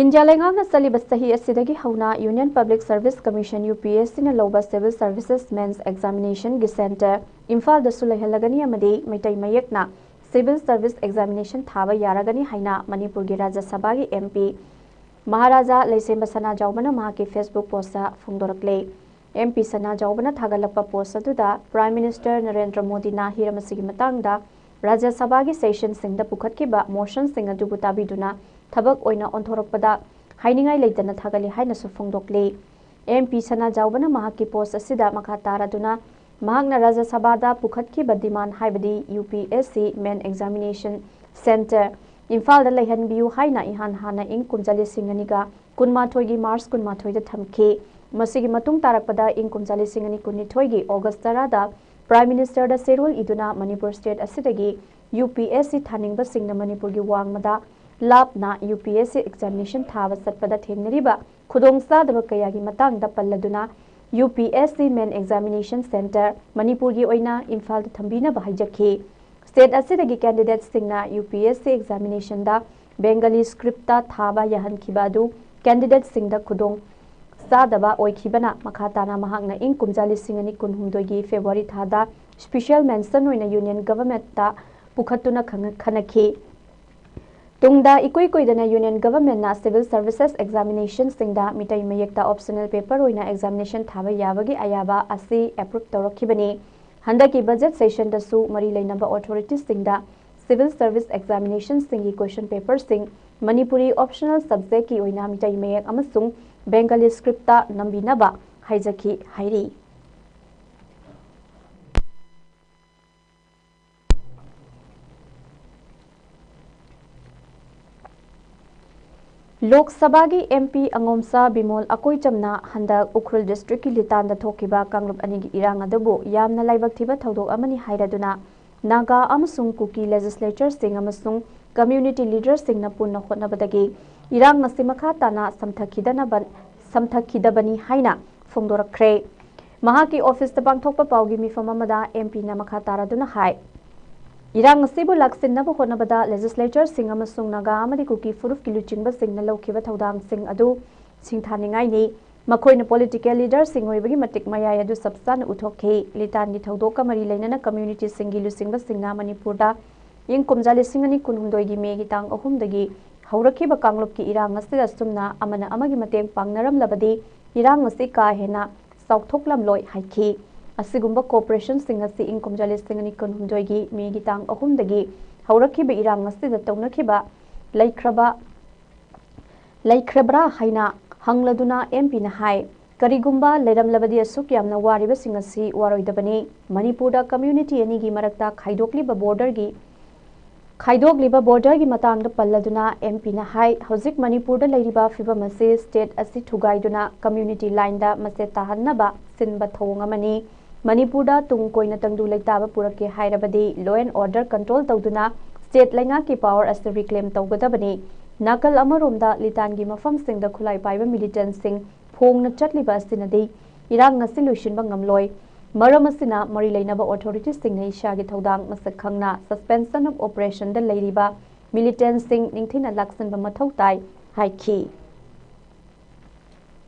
ꯏꯟꯗꯤꯌꯥ ꯂꯩꯉꯥꯛꯅ ꯆꯠꯂꯤꯕ ꯆꯍꯤ ꯑꯁꯤꯗꯒꯤ ꯍꯧꯅ Union Public Service Commission, UPSCꯅ ꯂꯧꯕ Civil Services Mains Examinationꯒꯤ centre ꯏꯝꯐꯥꯜꯗꯁꯨ ꯂꯩꯍꯜꯂꯒꯅꯤ ꯑꯃꯗꯤ ꯃꯩꯇꯩ ꯃꯌꯦꯛꯅ Civil Service Examination ꯊꯥꯕ ꯌꯥꯔꯒꯅꯤ ꯍꯥꯏꯅ ꯃꯅꯤꯄꯨꯔꯒꯤ ꯔꯥꯖ꯭ꯌ ꯁꯚꯥꯒꯤ MP ꯃꯍꯥꯔꯥꯖꯥ ꯂꯩꯁꯦꯝꯕ ꯁꯅꯥꯖꯥꯎꯕꯅ ꯃꯍꯥꯛꯀꯤ Facebook postꯇ ꯐꯣꯡꯗꯣꯔꯛꯂꯦ꯫ MP ꯁꯅꯥꯖꯥꯎꯕꯅ ꯊꯥꯒꯠꯂꯛꯄ post ꯑꯗꯨꯗ Prime Minister ꯅꯔꯦꯟꯗ꯭ꯔ ꯃꯣꯗꯤꯅ ꯍꯤꯔꯝ ꯑꯁꯤꯒꯤ ꯃꯇꯥꯡꯗ ꯔꯥꯖ꯭ꯌ ꯁꯚꯥꯒꯤ sessionꯁꯤꯡꯗ ꯄꯨꯈꯠꯈꯤꯕ motionꯁꯤꯡ ꯑꯗꯨꯕꯨ ꯇꯥꯕꯤꯗꯨꯅ ꯊꯕꯛ ꯑꯣꯏꯅ ꯑꯣꯟꯊꯣꯔꯛꯄꯗ ꯍꯥꯏꯅꯤꯡꯉꯥꯏ ꯂꯩꯇꯅ ꯊꯥꯒꯠꯂꯤ ꯍꯥꯏꯅꯁꯨ ꯐꯣꯡꯗꯣꯛꯂꯤ꯫ ꯑꯦꯝ ꯄꯤ ꯁꯅꯥꯖꯥꯎꯕꯅ ꯃꯍꯥꯛꯀꯤ ꯄꯣꯁ ꯑꯁꯤꯗ ꯃꯈꯥ ꯇꯥꯔꯗꯨꯅ ꯃꯍꯥꯛꯅ ꯔꯥꯖ꯭ꯌ ꯁꯚꯥꯗ ꯄꯨꯈꯠꯈꯤꯕ ꯗꯤꯃꯥꯟ, ꯍꯥꯏꯕꯗꯤ ꯌꯨ ꯄꯤ ꯑꯦꯁ ꯁꯤ ꯃꯦꯟ ꯑꯦꯛꯖꯥꯃꯤꯅꯦꯁꯟ ꯁꯦꯟꯇꯔ ꯏꯝꯐꯥꯜꯗ ꯂꯩꯍꯟꯕꯤꯌꯨ ꯍꯥꯏꯅ ꯏꯍꯥꯟ ꯍꯥꯟꯅ ꯏꯪ ꯀꯨꯝꯖꯥ ꯂꯤꯁꯤꯡ ꯑꯅꯤꯒ ꯀꯨꯟꯃꯥꯊꯣꯏꯒꯤ ꯃꯥꯔꯆ ꯀꯨꯟꯃꯥꯊꯣꯏꯗ ꯊꯝꯈꯤ꯫ ꯃꯁꯤꯒꯤ ꯃꯇꯨꯡ ꯇꯥꯔꯛꯄꯗ ꯏꯪ ꯀꯨꯝꯖꯥ ꯂꯤꯁꯤꯡ ꯑꯅꯤ ꯀꯨꯟꯅꯤꯊꯣꯏꯒꯤ ꯑꯣꯒꯁ ꯇꯔꯥꯗ ꯄ꯭ꯔꯥꯏꯝ ꯃꯤꯅꯤꯁꯇꯔꯗ ꯆꯦꯔꯣꯜ ꯏꯗꯨꯅ ꯃꯅꯤꯄꯨꯔ ꯁ꯭ꯇꯦꯠ ꯑꯁꯤꯗꯒꯤ ꯌꯨ ꯄꯤ ꯑꯦꯁ ꯁꯤ ꯊꯥꯅꯤꯡꯕꯁꯤꯡꯅ ꯃꯅꯤꯄꯨꯔꯒꯤ ꯋꯥꯡꯃꯗ ꯂꯥꯞꯅ U P S C examination ꯊꯥꯕ ꯆꯠꯄꯗ ꯊꯦꯡꯅꯔꯤꯕ ꯈꯨꯗꯣꯡꯆꯥꯗꯕ ꯀꯌꯥꯒꯤ ꯃꯇꯥꯡꯗ ꯄꯜꯂꯗꯨꯅ ꯌꯨ ꯄꯤ ꯑꯦꯁ ꯁꯤ ꯃꯦꯟ ꯑꯦꯛꯖꯥꯃꯤꯅꯦꯁꯟ ꯁꯦꯟꯇꯔ ꯃꯅꯤꯄꯨꯔꯒꯤ ꯑꯣꯏꯅ ꯏꯝꯐꯥꯜꯗ ꯊꯝꯕꯤꯅꯕ ꯍꯥꯏꯖꯈꯤ꯫ ꯁ꯭ꯇꯦꯠ ꯑꯁꯤꯗꯒꯤ ꯀꯦꯟꯗꯤꯗꯦꯠꯁꯤꯡꯅ U P S C ꯑꯦꯛꯖꯥꯃꯤꯅꯦꯁꯟꯗ Bengali ꯁ꯭ꯀ꯭ꯔꯤꯞꯇ ꯊꯥꯕ ꯌꯥꯍꯟꯈꯤꯕ ꯑꯗꯨ ꯀꯦꯟꯗꯤꯗꯦꯠꯁꯤꯡꯗ ꯈꯨꯗꯣꯡ ꯆꯥꯗꯕ ꯑꯣꯏꯈꯤꯕꯅ ꯃꯈꯥ ꯇꯥꯅ ꯃꯍꯥꯛꯅ ꯏꯪ ꯀꯨꯝꯖꯥ ꯂꯤꯁꯤꯡ ꯑꯅꯤ ꯀꯨꯟꯍꯨꯝꯗꯣꯏꯒꯤ ꯐꯦꯕ꯭ꯔꯨꯋꯥꯔꯤ ꯊꯥꯗ ꯁ꯭ꯄꯤꯁꯤꯌꯦꯜ ꯃꯦꯟꯁꯟ ꯑꯣꯏꯅ ꯌꯨꯅꯤꯌꯟ ꯒꯚꯔꯟꯃꯦꯟꯠꯇ ꯄꯨꯈꯠꯇꯨꯅ ꯈꯪ-, ꯈꯟꯅꯈꯤ꯫ ꯇꯨꯡꯗ ꯏꯀꯨꯏ ꯀꯨꯏꯗꯅ ꯌꯨꯅꯤꯌꯟ ꯒꯚꯔꯟꯃꯦꯟꯠꯅ ꯁꯤꯚꯤꯜ ꯁꯔꯚꯤꯁꯦꯁ ꯑꯦꯛꯖꯥꯃꯤꯅꯦꯁꯟꯁꯤꯡꯗ ꯃꯤꯇꯩ ꯃꯌꯦꯛꯇ ꯑꯣꯞꯁꯅꯦꯜ ꯄꯦꯄꯔ ꯑꯣꯏꯅ ꯑꯦꯛꯖꯥꯃꯤꯅꯦꯁꯟ ꯊꯥꯕ ꯌꯥꯕꯒꯤ ꯑꯌꯥꯕ ꯑꯁꯤ ꯑꯦꯄ꯭ꯔꯨꯞ ꯇꯧꯔꯛꯈꯤꯕꯅꯤ꯫ ꯍꯟꯗꯛꯀꯤ ꯕꯖꯦꯠ ꯁꯦꯁꯟꯗꯁꯨ ꯃꯔꯤ ꯂꯩꯅꯕ ꯑꯣꯊꯣꯔꯤꯇꯤꯁꯤꯡꯗ ꯁꯤꯚꯤꯜ ꯁꯔꯚꯤꯁ ꯑꯦꯛꯖꯥꯃꯤꯅꯦꯁꯟꯁꯤꯡꯒꯤ ꯀ꯭ꯋꯦꯁꯟ ꯄꯦꯄꯔꯁꯤꯡ ꯃꯅꯤꯄꯨꯔꯤ ꯑꯣꯞꯁꯅꯦꯜ ꯁꯕꯖꯦꯛꯀꯤ ꯑꯣꯏꯅ ꯃꯤꯇꯩ ꯃꯌꯦꯛ ꯑꯃꯁꯨꯡ ꯕꯦꯡꯒꯂꯤ ꯁ꯭ꯀ꯭ꯔꯤꯞꯇ ꯅꯝꯕꯤꯅꯕ ꯍꯥꯏꯖꯈꯤ ꯍꯥꯏꯔꯤ꯫ ꯂꯣꯛ ꯁꯚꯥꯒꯤ ꯑꯦꯝ ꯄꯤ ꯑꯉꯣꯝꯆꯥ ꯕꯤꯃꯣꯜ ꯑꯀꯣꯏꯆꯝꯅ ꯍꯟꯗꯛ ꯎꯈ꯭ꯔꯨꯜ ꯗꯤꯁꯇ꯭ꯔꯤꯛꯀꯤ ꯂꯤꯇꯥꯟꯗ ꯊꯣꯛꯈꯤꯕ ꯀꯥꯡꯂꯨꯞ ꯑꯅꯤꯒꯤ ꯏꯔꯥꯡ ꯑꯗꯨꯕꯨ ꯌꯥꯝꯅ ꯂꯥꯏꯕꯛ ꯊꯤꯕ ꯊꯧꯗꯣꯛ ꯑꯃꯅꯤ ꯍꯥꯏꯔꯗꯨꯅ ꯅꯥꯒꯥ ꯑꯃꯁꯨꯡ ꯀꯨꯀꯤ ꯂꯦꯖꯤꯁꯂꯦꯆꯔꯁꯤꯡ ꯑꯃꯁꯨꯡ ꯀꯝꯃ꯭ꯌꯨꯅꯤꯇꯤ ꯂꯤꯗꯔꯁꯤꯡꯅ ꯄꯨꯟꯅ ꯍꯣꯠꯅꯕꯗꯒꯤ ꯏꯔꯥꯡ ꯑꯁꯤ ꯃꯈꯥ ꯇꯥꯅ ꯁꯝꯊꯈꯤꯗꯅꯕ, ꯁꯝꯊꯈꯤꯗꯕꯅꯤ ꯍꯥꯏꯅ ꯐꯣꯡꯗꯣꯔꯛꯈ꯭ꯔꯦ꯫ ꯃꯍꯥꯛꯀꯤ ꯑꯣꯐꯤꯁꯇ ꯄꯥꯡꯊꯣꯛꯄ ꯄꯥꯎꯒꯤ ꯃꯤꯐꯝ ꯑꯃꯗ ꯑꯦꯝ ꯄꯤꯅ ꯃꯈꯥ ꯇꯥꯔꯗꯨꯅ ꯍꯥꯏ, ꯏꯔꯥꯡ ꯑꯁꯤꯕꯨ ꯂꯥꯛꯁꯤꯟꯅꯕ ꯍꯣꯠꯅꯕꯗ ꯂꯦꯖꯤꯁꯂꯦꯆꯔꯁꯤꯡ ꯑꯃꯁꯨꯡ ꯅꯥꯒꯥ ꯑꯃꯗꯤ ꯀꯨꯀꯤ ꯐꯨꯔꯨꯞꯀꯤ ꯂꯨꯆꯤꯡꯕꯁꯤꯡꯅ ꯂꯧꯈꯤꯕ ꯊꯧꯗꯥꯡꯁꯤꯡ ꯑꯗꯨ ꯁꯤꯡꯊꯥꯅꯤꯡꯉꯥꯏꯅꯤ꯫ ꯃꯈꯣꯏꯅ ꯄꯣꯂꯤꯇꯤꯀꯦꯜ ꯂꯤꯗꯔꯁꯤꯡ ꯑꯣꯏꯕꯒꯤ ꯃꯇꯤꯛ ꯃꯌꯥꯏ ꯑꯗꯨ ꯆꯞ ꯆꯥꯅ ꯎꯠꯊꯣꯛꯈꯤ꯫ ꯂꯤꯇꯥꯟꯒꯤ ꯊꯧꯗꯣꯛꯀ ꯃꯔꯤ ꯂꯩꯅꯅ ꯀꯝꯃ꯭ꯌꯨꯅꯤꯇꯤꯁꯤꯡꯒꯤ ꯂꯨꯆꯤꯡꯕꯁꯤꯡꯅ ꯃꯅꯤꯄꯨꯔꯗ ꯏꯪ ꯀꯨꯝꯖꯥ ꯂꯤꯁꯤꯡ ꯑꯅꯤ ꯀꯨꯟꯍꯨꯝꯗꯣꯏꯒꯤ ꯃꯦꯒꯤ ꯇꯥꯡ ꯑꯍꯨꯝꯗꯒꯤ ꯍꯧꯔꯛꯈꯤꯕ ꯀꯥꯡꯂꯨꯞꯀꯤ ꯏꯔꯥꯡ ꯑꯁꯤꯗ ꯑꯁꯨꯝꯅ ꯑꯃꯅ ꯑꯃꯒꯤ ꯃꯇꯦꯡ ꯄꯥꯡꯅꯔꯝꯂꯕꯗꯤ ꯏꯔꯥꯡ ꯑꯁꯤ ꯀꯥ ꯍꯦꯟꯅ ꯆꯥꯎꯊꯣꯛꯂꯝꯂꯣꯏ ꯍꯥꯏꯈꯤ꯫ ꯑꯁꯤꯒꯨꯝꯕ ꯀꯣꯑꯣꯄꯔꯦꯁꯟꯁꯤꯡ ꯑꯁꯤ ꯏꯪ ꯀꯨꯝꯖꯥ ꯂꯤꯁꯤꯡ ꯑꯅꯤ ꯀꯨꯟꯍꯨꯝꯗꯣꯏꯒꯤ ꯃꯦꯒꯤ ꯇꯥꯡ ꯑꯍꯨꯝꯗꯒꯤ ꯍꯧꯔꯛꯈꯤꯕ ꯏꯔꯥꯡ ꯑꯁꯤꯗ ꯇꯧꯅꯈꯤꯕ ꯂꯩꯈ꯭ꯔꯕ, ꯂꯩꯈ꯭ꯔꯕ꯭ꯔꯥ ꯍꯥꯏꯅ ꯍꯪꯂꯗꯨꯅ ꯑꯦꯝ ꯄꯤꯅ ꯍꯥꯏ, ꯀꯔꯤꯒꯨꯝꯕ ꯂꯩꯔꯝꯂꯕꯗꯤ ꯑꯁꯨꯛ ꯌꯥꯝꯅ ꯋꯥꯔꯤꯕꯁꯤꯡ ꯑꯁꯤ ꯋꯥꯔꯣꯏꯗꯕꯅꯤ꯫ ꯃꯅꯤꯄꯨꯔꯗ ꯀꯝꯌꯨꯅꯤꯇꯤ ꯑꯅꯤꯒꯤ ꯃꯔꯛꯇ ꯈꯥꯏꯗꯣꯛꯂꯤꯕ ꯕꯣꯔꯗꯔꯒꯤ ꯈꯥꯏꯗꯣꯛꯂꯤꯕ ꯕꯣꯔꯗꯔꯒꯤ ꯃꯇꯥꯡꯗ ꯄꯜꯂꯗꯨꯅ ꯑꯦꯝ ꯄꯤꯅ ꯍꯥꯏ, ꯍꯧꯖꯤꯛ ꯃꯅꯤꯄꯨꯔꯗ ꯂꯩꯔꯤꯕ ꯐꯤꯕꯝ ꯑꯁꯤ ꯁ꯭ꯇꯦꯠ ꯑꯁꯤ ꯊꯨꯒꯥꯏꯗꯨꯅ ꯀꯝꯌꯨꯅꯤꯇꯤ ꯂꯥꯏꯟꯗ ꯃꯁꯦ ꯇꯥꯍꯟꯅꯕ ꯁꯤꯟꯕ ꯊꯧꯑꯣꯡ ꯑꯃꯅꯤ꯫ ꯃꯅꯤꯄꯨꯔꯗ ꯇꯨꯡ ꯀꯣꯏꯅ ꯇꯪꯗꯨ ꯂꯩꯇꯥꯕ ꯄꯨꯔꯛꯀꯦ ꯍꯥꯏꯔꯕꯗꯤ law and order control ꯇꯧꯗꯨꯅ ꯁ꯭ꯇꯦꯠ ꯂꯩꯉꯥꯛꯀꯤ ꯄꯥꯋꯔ ꯑꯁꯤ ꯔꯤꯀ꯭ꯂꯦꯝ ꯇꯧꯒꯗꯕꯅꯤ꯫ ꯅꯥꯀꯜ ꯑꯃꯔꯣꯝꯗ ꯂꯤꯇꯥꯟꯒꯤ ꯃꯐꯝꯁꯤꯡꯗ ꯈꯨꯠꯂꯥꯏ ꯄꯥꯏꯕ ꯃꯤꯂꯤꯇꯦꯟꯁꯤꯡ ꯐꯣꯡꯅ ꯆꯠꯂꯤꯕ ꯑꯁꯤꯅꯗꯤ ꯏꯔꯥꯡ ꯑꯁꯤ ꯂꯣꯏꯁꯤꯟꯕ ꯉꯝꯂꯣꯏ꯫ ꯃꯔꯝ ꯑꯁꯤꯅ ꯃꯔꯤ ꯂꯩꯅꯕ ꯑꯣꯊꯣꯔꯤꯇꯤꯁꯤꯡꯅ ꯏꯁꯥꯒꯤ ꯊꯧꯗꯥꯡ ꯃꯁꯛ ꯈꯪꯅ suspension of operationꯗ ꯂꯩꯔꯤꯕ ꯃꯤꯂꯤꯇꯦꯟꯁꯤꯡ ꯅꯤꯡꯊꯤꯅ ꯂꯥꯛꯁꯤꯟꯕ ꯃꯊꯧ ꯇꯥꯏ ꯍꯥꯏꯈꯤ꯫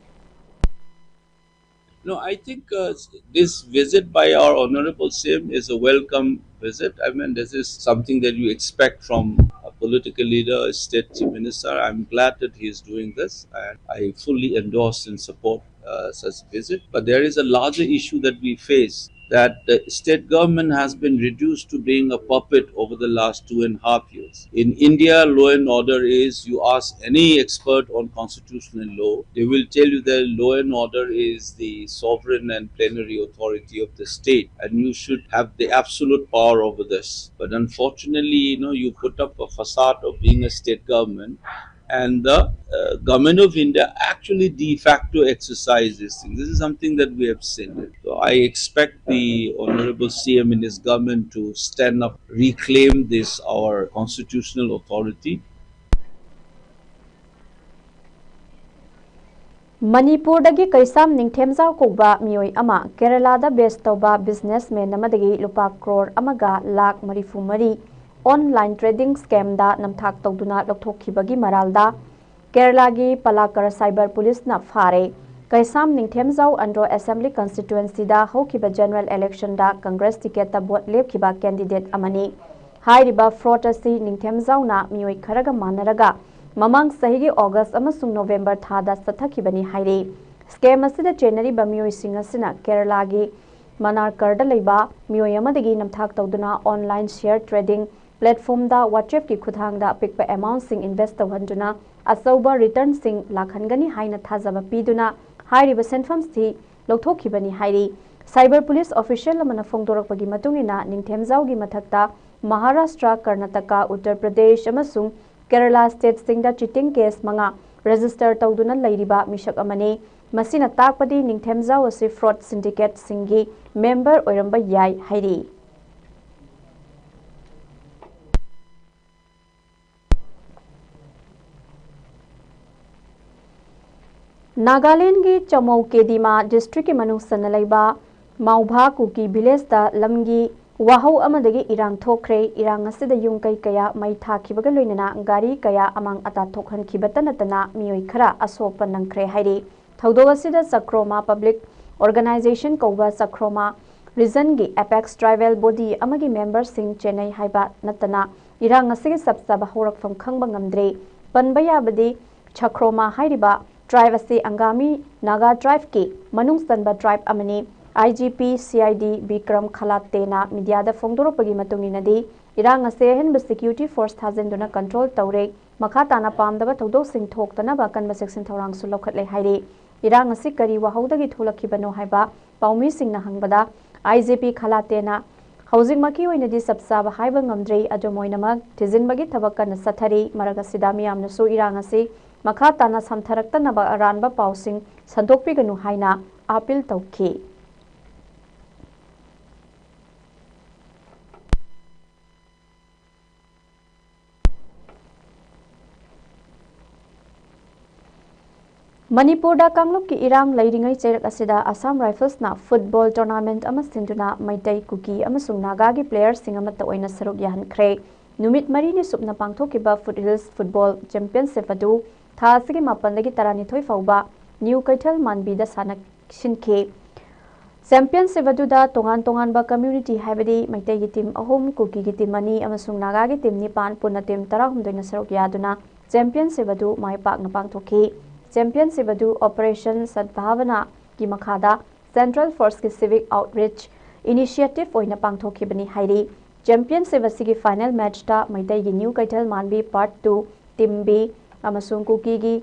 No, I think uh, this visit by our Honorable C M is a welcome visit. I mean, this is something that you expect from a political leader, a state chief minister. I'm glad that he is doing this, and I fully endorse and support uh, such visit. But there is a larger issue that we face, that the state government has been reduced to being a puppet over the last two and a half years. In India, law and order is, you ask any expert on constitutional law, they will tell you that law and order is the sovereign and plenary authority of the state, and you should have the absolute power over this. But unfortunately, you know, you put up a facade of being a state government, and the uh, government of India actually de facto exercise this thing. This is something that we have seen. So I expect the Honorable C M and his government to stand up, reclaim this our constitutional authority. ꯃꯅꯤꯄꯨꯔꯗꯒꯤ ꯀꯩꯁꯥꯝ ꯅꯤꯡꯊꯦꯝꯖꯥꯎ ꯀꯧꯕ ꯃꯤꯑꯣꯏ ꯑꯃ ꯀꯦꯔꯂꯥꯗ ꯕꯦꯁ ꯇꯧꯕ businessman ꯑꯃꯗꯒꯤ ꯂꯨꯄꯥ ꯀ꯭ꯔꯣꯔ ꯑꯃꯒ ꯂꯥꯈ ꯃꯔꯤꯐꯨ ꯃꯔꯤ ꯑꯣꯟꯂꯥꯏꯟ ꯇ꯭ꯔꯦꯗꯤꯡ ꯁ꯭ꯀꯦꯝꯗ ꯅꯝꯊꯥꯛ ꯇꯧꯗꯨꯅ ꯂꯧꯊꯣꯛꯈꯤꯕꯒꯤ ꯃꯔꯥꯜꯗ ꯀꯦꯔꯂꯥꯒꯤ ꯄꯂꯥꯀꯔ ꯁꯥꯏꯕꯔ ꯄꯨꯂꯤꯁꯅ ꯐꯥꯔꯦ꯫ ꯀꯩꯁꯥꯝ ꯅꯤꯡꯊꯦꯝꯖꯥꯎ ꯑꯟꯗ꯭ꯔꯣ ꯑꯦꯁꯦꯝꯕ꯭ꯂꯤ ꯀꯟꯁꯇꯤꯇ꯭ꯋꯦꯟꯁꯤꯗ ꯍꯧꯈꯤꯕ ꯖꯦꯅꯔꯦꯜ ꯏꯂꯦꯛꯁꯟꯗ ꯀꯪꯒ꯭ꯔꯦꯁ ꯇꯤꯀꯦꯠꯇ ꯚꯣꯠ ꯂꯦꯞꯈꯤꯕ ꯀꯦꯟꯗꯤꯗꯦꯠ ꯑꯃꯅꯤ꯫ ꯍꯥꯏꯔꯤꯕ ꯐ꯭ꯔꯣꯗ ꯑꯁꯤ ꯅꯤꯡꯊꯦꯝꯖꯥꯎꯅ ꯃꯤꯑꯣꯏ ꯈꯔꯒ ꯃꯥꯟꯅꯔꯒ ꯃꯃꯥꯡ ꯆꯍꯤꯒꯤ ꯑꯣꯒꯁ ꯑꯃꯁꯨꯡ ꯅꯣꯕꯦꯝꯕꯔ ꯊꯥꯗ ꯆꯠꯊꯈꯤꯕꯅꯤ ꯍꯥꯏꯔꯤ꯫ ꯁ꯭ꯀꯦꯝ ꯑꯁꯤꯗ ꯆꯦꯟꯅꯔꯤꯕ ꯃꯤꯑꯣꯏꯁꯤꯡ ꯑꯁꯤꯅ ꯀꯦꯔꯂꯥꯒꯤ ꯃꯅꯥꯔꯀꯔꯗ ꯂꯩꯕ ꯃꯤꯑꯣꯏ ꯑꯃꯗꯒꯤ ꯅꯝꯊꯥꯛ ꯇꯧꯗꯨꯅ ꯑꯣꯟꯂꯥꯏꯟ ꯁꯤꯌꯔ ꯇ꯭ꯔꯦꯗꯤꯡ ꯄ꯭ꯂꯦꯠꯐꯣꯝꯗ ꯋꯥꯆꯦꯞꯀꯤ ꯈꯨꯠꯊꯥꯡꯗ ꯑꯄꯤꯛꯄ ꯑꯦꯃꯥꯎꯟꯁꯤꯡ ꯏꯟꯚꯦꯁ ꯇꯧꯍꯟꯗꯨꯅ ꯑꯆꯧꯕ ꯔꯤꯇꯔꯟꯁꯤꯡ ꯂꯥꯛꯍꯟꯒꯅꯤ ꯍꯥꯏꯅ ꯊꯥꯖꯕ ꯄꯤꯗꯨꯅ ꯍꯥꯏꯔꯤꯕ ꯁꯦꯟꯐꯝꯁꯤ ꯂꯧꯊꯣꯛꯈꯤꯕꯅꯤ ꯍꯥꯏꯔꯤ꯫ Cyber police official ꯑꯃꯅ ꯐꯣꯡꯗꯣꯔꯛꯄꯒꯤ ꯃꯇꯨꯡ ꯏꯟꯅ, ꯅꯤꯡꯊꯦꯝꯖꯥꯎꯒꯤ ꯃꯊꯛꯇ ꯃꯍꯥꯔꯥꯁꯇ꯭ꯔ, ꯀꯔꯅꯥꯇꯀꯥ, ꯎꯠꯇꯔ ꯄ꯭ꯔꯗꯦꯁ ꯑꯃꯁꯨꯡ ꯀꯦꯔꯂꯥ ꯁ꯭ꯇꯦꯠꯁꯤꯡꯗ cheating case ꯃꯉꯥ register ꯇꯧꯗꯨꯅ ꯂꯩꯔꯤꯕ ꯃꯤꯁꯛ ꯑꯃꯅꯤ꯫ ꯃꯁꯤꯅ ꯇꯥꯛꯄꯗꯤ ꯅꯤꯡꯊꯦꯝꯖꯥꯎ ꯑꯁꯤ fraud syndicateꯁꯤꯡꯒꯤ member ꯑꯣꯏꯔꯝꯕ ꯌꯥꯏ ꯍꯥꯏꯔꯤ꯫ ꯅꯥꯒꯥꯂꯦꯟꯗꯒꯤ ꯆꯃꯧ ꯀꯦꯗꯤꯃꯥ districtꯀꯤ ꯃꯅꯨꯡ ꯆꯟꯅ ꯂꯩꯕ ꯃꯥꯎꯚꯥ ꯀꯨꯀꯤ villageꯇ ꯂꯝꯒꯤ ꯋꯥꯍꯧ ꯑꯃꯗꯒꯤ ꯏꯔꯥꯡ ꯊꯣꯛꯈ꯭ꯔꯦ꯫ ꯏꯔꯥꯡ ꯑꯁꯤꯗ ꯌꯨꯝ ꯀꯩ ꯀꯌꯥ ꯃꯩ ꯊꯥꯈꯤꯕꯒ ꯂꯣꯏꯅꯅ ꯒꯥꯔꯤ ꯀꯌꯥ ꯑꯃꯥꯡ ꯑꯇꯥ ꯊꯣꯛꯍꯟꯈꯤꯕꯇ ꯅꯠꯇꯅ ꯃꯤꯑꯣꯏ ꯈꯔ ꯑꯁꯣꯛꯄ ꯅꯪꯈ꯭ꯔꯦ ꯍꯥꯏꯔꯤ꯫ ꯊꯧꯗꯣꯛ ꯑꯁꯤꯗ ꯆꯈ꯭ꯔꯣꯃꯥ Public Organisation ꯀꯧꯕ ꯆꯈ꯭ꯔꯣꯃꯥ regionꯒꯤ apex tribal body ꯑꯃꯒꯤ memberꯁꯤꯡ ꯆꯦꯟꯅꯩ ꯍꯥꯏꯕ ꯅꯠꯇꯅ ꯏꯔꯥꯡ ꯑꯁꯤꯒꯤ ꯆꯞ ꯆꯥꯕ ꯍꯧꯔꯛꯐꯝ ꯈꯪꯕ ꯉꯝꯗ꯭ꯔꯤ꯫ ꯄꯟꯕ ꯌꯥꯕꯗꯤ, ꯆꯈ꯭ꯔꯣꯃꯥ ꯍꯥꯏꯔꯤꯕ tribe ꯑꯁꯤ ꯑꯪꯒꯥꯃꯤ ꯅꯥꯒꯥ tribeꯀꯤ ꯃꯅꯨꯡ ꯆꯟꯕ tribe ꯑꯃꯅꯤ꯫ IGP CID ꯕꯤꯀ꯭ꯔꯝ ꯈꯂꯥꯇꯦꯅ mediaꯗ ꯐꯣꯡꯗꯣꯔꯛꯄꯒꯤ ꯃꯇꯨꯡ ꯏꯟꯅꯗꯤ, ꯏꯔꯥꯡ ꯑꯁꯤ ꯑꯍꯦꯟꯕ security force ꯊꯥꯖꯤꯟꯗꯨꯅ control ꯇꯧꯔꯦ꯫ ꯃꯈꯥ ꯇꯥꯅ ꯄꯥꯝꯗꯕ ꯊꯧꯗꯣꯛꯁꯤꯡ ꯊꯣꯛꯇꯅꯕ ꯑꯀꯟꯕ ꯆꯦꯛꯁꯤꯟ ꯊꯧꯔꯥꯡꯁꯨ ꯂꯧꯈꯠꯂꯦ ꯍꯥꯏꯔꯤ꯫ ꯏꯔꯥꯡ ꯑꯁꯤ ꯀꯔꯤ ꯋꯥꯍꯧꯗꯒꯤ ꯊꯣꯛꯂꯛꯈꯤꯕꯅꯣ ꯍꯥꯏꯕ ꯄꯥꯎꯃꯤꯁꯤꯡꯅ ꯍꯪꯕꯗ, IGP ꯈꯂꯥꯇꯦꯅ ꯍꯧꯖꯤꯛꯃꯛꯀꯤ ꯑꯣꯏꯅꯗꯤ ꯆꯞ ꯆꯥꯕ ꯍꯥꯏꯕ ꯉꯝꯗ꯭ꯔꯤ, ꯑꯗꯨꯝ ꯑꯣꯏꯅꯃꯛ ꯊꯤꯖꯤꯟꯕꯒꯤ ꯊꯕꯛ ꯀꯟꯅ ꯆꯠꯊꯔꯤ꯫ ꯃꯔꯛ ꯑꯁꯤꯗ ꯃꯤꯌꯥꯝꯅꯁꯨ ꯏꯔꯥꯡ ꯑꯁꯤ ꯃꯈꯥ ꯇꯥꯅ ꯁꯝꯊꯔꯛꯇꯅꯕ ꯑꯔꯥꯟꯕ ꯄꯥꯎꯁꯤꯡ ꯁꯟꯗꯣꯛꯄꯤꯒꯅꯨ ꯍꯥꯏꯅ appeal ꯇꯧꯈꯤ꯫ ꯃꯅꯤꯄꯨꯔꯗ ꯀꯥꯡꯂꯨꯞꯀꯤ ꯏꯔꯥꯡ ꯂꯩꯔꯤꯉꯩ ꯆꯩꯔꯛ ꯑꯁꯤꯗ Assam Riflesꯅ football tournament ꯑꯃ ꯁꯤꯟꯗꯨꯅ ꯃꯩꯇꯩ, ꯀꯨꯀꯤ ꯑꯃꯁꯨꯡ ꯅꯥꯒꯥꯒꯤ playerꯁꯤꯡ ꯑꯃꯠꯇ ꯑꯣꯏꯅ ꯁꯔꯨꯛ ꯌꯥꯍꯟꯈ꯭ꯔꯦ꯫ ꯅꯨꯃꯤꯠ ꯃꯔꯤꯅꯤ ꯁꯨꯞꯅ ꯄꯥꯡꯊꯣꯛꯈꯤꯕ Foothills Football Championship ꯑꯗꯨ ꯊꯥ ꯑꯁꯤꯒꯤ ꯃꯥꯄꯟꯗꯒꯤ ꯇꯔꯥꯅꯤꯊꯣꯏ ꯐꯥꯎꯕ ꯅ꯭ꯌꯨ ꯀꯩꯊꯦꯜ ꯃꯥꯟꯕꯤꯗ ꯁꯥꯟꯅ ꯁꯤꯟꯈꯤ꯫ Championship ꯑꯗꯨꯗ ꯇꯣꯉꯥꯟ ꯇꯣꯉꯥꯟꯕ community, ꯍꯥꯏꯕꯗꯤ ꯃꯩꯇꯩꯒꯤ team ꯑꯍꯨꯝ, ꯀꯨꯀꯤꯒꯤ team ꯑꯅꯤ ꯑꯃꯁꯨꯡ ꯅꯥꯒꯥꯒꯤ team ꯅꯤꯄꯥꯟ, ꯄꯨꯟꯅ team ꯇꯔꯥꯍꯨꯝꯗꯣꯏꯅ ꯁꯔꯨꯛ ꯌꯥꯗꯨꯅ championship ꯑꯗꯨ ꯃꯥꯏ ꯄꯥꯛꯅ ꯄꯥꯡꯊꯣꯛꯈꯤ꯫ Championship ꯑꯗꯨ Operation Sadbhavanaꯒꯤ ꯃꯈꯥꯗ Central Forceꯀꯤ Civic Outreach Initiative ꯑꯣꯏꯅ ꯄꯥꯡꯊꯣꯛꯈꯤꯕꯅꯤ ꯍꯥꯏꯔꯤ꯫ Championship ꯑꯁꯤꯒꯤ final matchꯇ ꯃꯩꯇꯩꯒꯤ ꯅ꯭ꯌꯨ ꯀꯩꯊꯦꯜ ꯃꯥꯟꯕꯤ Part two, Team B, ꯑꯃꯁꯨꯡ ꯀꯨꯀꯤꯒꯤ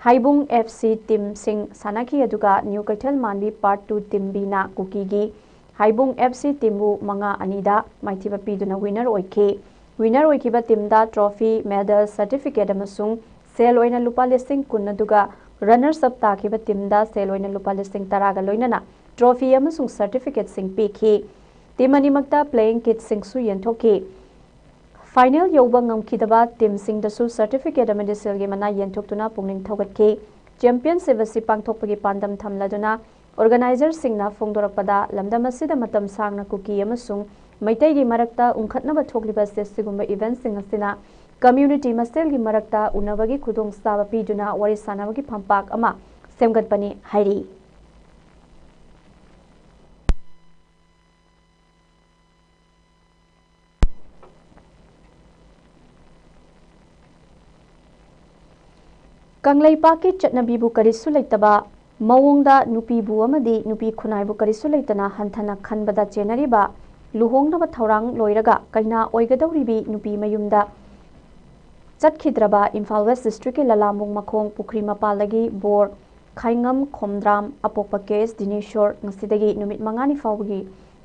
ꯍꯥꯏꯕꯨꯡ F C teamꯁꯤꯡ ꯁꯥꯟꯅꯈꯤ, ꯑꯗꯨꯒ ꯅ꯭ꯌꯨ ꯀꯩꯊꯦꯜ ꯃꯥꯟꯕꯤ Part two team Bꯅ ꯀꯨꯀꯤꯒꯤ ꯍꯥꯏꯕꯨꯡ F C teamꯕꯨ ꯃꯉꯥ ꯑꯅꯤꯗ ꯃꯥꯏꯊꯤꯕ ꯄꯤꯗꯨꯅ winner ꯑꯣꯏꯈꯤ꯫ Winner ꯑꯣꯏꯈꯤꯕ teamꯗ trophy, medal, certificate ꯑꯃꯁꯨꯡ ꯁꯦꯜ ꯑꯣꯏꯅ ꯂꯨꯄꯥ ꯂꯤꯁꯤꯡ ꯀꯨꯟ, ꯑꯗꯨꯒ runners up ꯇꯥꯈꯤꯕ teamꯗ ꯁꯦꯜ ꯑꯣꯏꯅ ꯂꯨꯄꯥ ꯂꯤꯁꯤꯡ ꯇꯔꯥꯒ ꯂꯣꯏꯅꯅ trophy ꯑꯃꯁꯨꯡ certificateꯁꯤꯡ ꯄꯤꯈꯤ꯫ Team ꯑꯅꯤꯃꯛꯇ playing kitꯁꯤꯡꯁꯨ ꯌꯦꯟꯊꯣꯛꯈꯤ꯫ Final ꯌꯧꯕ ꯉꯝꯈꯤꯗꯕ teamꯁꯤꯡꯗꯁꯨ certificate ꯑꯃꯗꯤ ꯁꯦꯜꯒꯤ ꯃꯅꯥ ꯌꯦꯟꯊꯣꯛꯇꯨꯅ ꯄꯨꯛꯅꯤꯡ ꯊꯧꯒꯠꯈꯤ꯫ Championship ꯑꯁꯤ ꯄꯥꯡꯊꯣꯛꯄꯒꯤ ꯄꯥꯟꯗꯝ ꯊꯝꯂꯗꯨꯅ organizerꯁꯤꯡꯅ ꯐꯣꯡꯗꯣꯔꯛꯄꯗ, ꯂꯝꯗꯝ ꯑꯁꯤꯗ ꯃꯇꯝ ꯁꯥꯡꯅ ꯀꯨꯀꯤ ꯑꯃꯁꯨꯡ ꯃꯩꯇꯩꯒꯤ ꯃꯔꯛꯇ ꯎꯪꯈꯠꯅꯕ ꯊꯣꯛꯂꯤꯕ ꯑꯁꯤ ꯑꯁꯤꯒꯨꯝꯕ eventꯁꯤꯡ ꯑꯁꯤꯅ community ꯃꯁꯦꯜꯒꯤ ꯃꯔꯛꯇ ꯎꯅꯕꯒꯤ ꯈꯨꯗꯣꯡꯆꯥꯕ ꯄꯤꯗꯨꯅ ꯋꯥꯔꯤ ꯁꯥꯅꯕꯒꯤ ꯐꯝꯄꯥꯛ ꯑꯃ ꯁꯦꯝꯒꯠꯄꯅꯤ ꯍꯥꯏꯔꯤ꯫ ꯀꯪꯂꯩꯄꯥꯛꯀꯤ ꯆꯠꯅꯕꯤꯕꯨ ꯀꯔꯤꯁꯨ ꯂꯩꯇꯕ ꯃꯑꯣꯡꯗ ꯅꯨꯄꯤꯕꯨ ꯑꯃꯗꯤ ꯅꯨꯄꯤ ꯈꯨꯟꯅꯥꯏꯕꯨ ꯀꯔꯤꯁꯨ ꯂꯩꯇꯅ ꯍꯟꯊꯅ ꯈꯟꯕꯗ ꯆꯦꯟꯅꯔꯤꯕ ꯂꯨꯍꯣꯡꯅꯕ ꯊꯧꯔꯥꯡ ꯂꯣꯏꯔꯒ ꯀꯩꯅꯥ ꯑꯣꯏꯒꯗꯧꯔꯤꯕꯤ ꯅꯨꯄꯤ ꯃꯌꯨꯝꯗ ꯆꯠꯈꯤꯗ꯭ꯔꯕ ꯏꯝꯐꯥꯜ West Districtꯀꯤ ꯂꯂꯥꯝꯕꯨꯡ ꯃꯈꯣꯡ ꯄꯨꯈ꯭ꯔꯤ ꯃꯄꯥꯜꯗꯒꯤ ꯕꯣꯔ ꯈꯥꯏꯉꯝ ꯈꯣꯝꯗ꯭ꯔꯥꯝ ꯑꯄꯣꯛꯄ ꯀꯦ ꯑꯦꯁ ꯗꯤꯅꯦꯁꯣꯔ ꯉꯁꯤꯗꯒꯤ ꯅꯨꯃꯤꯠ ꯃꯉꯥꯅꯤ ꯐꯥꯎꯕꯒꯤ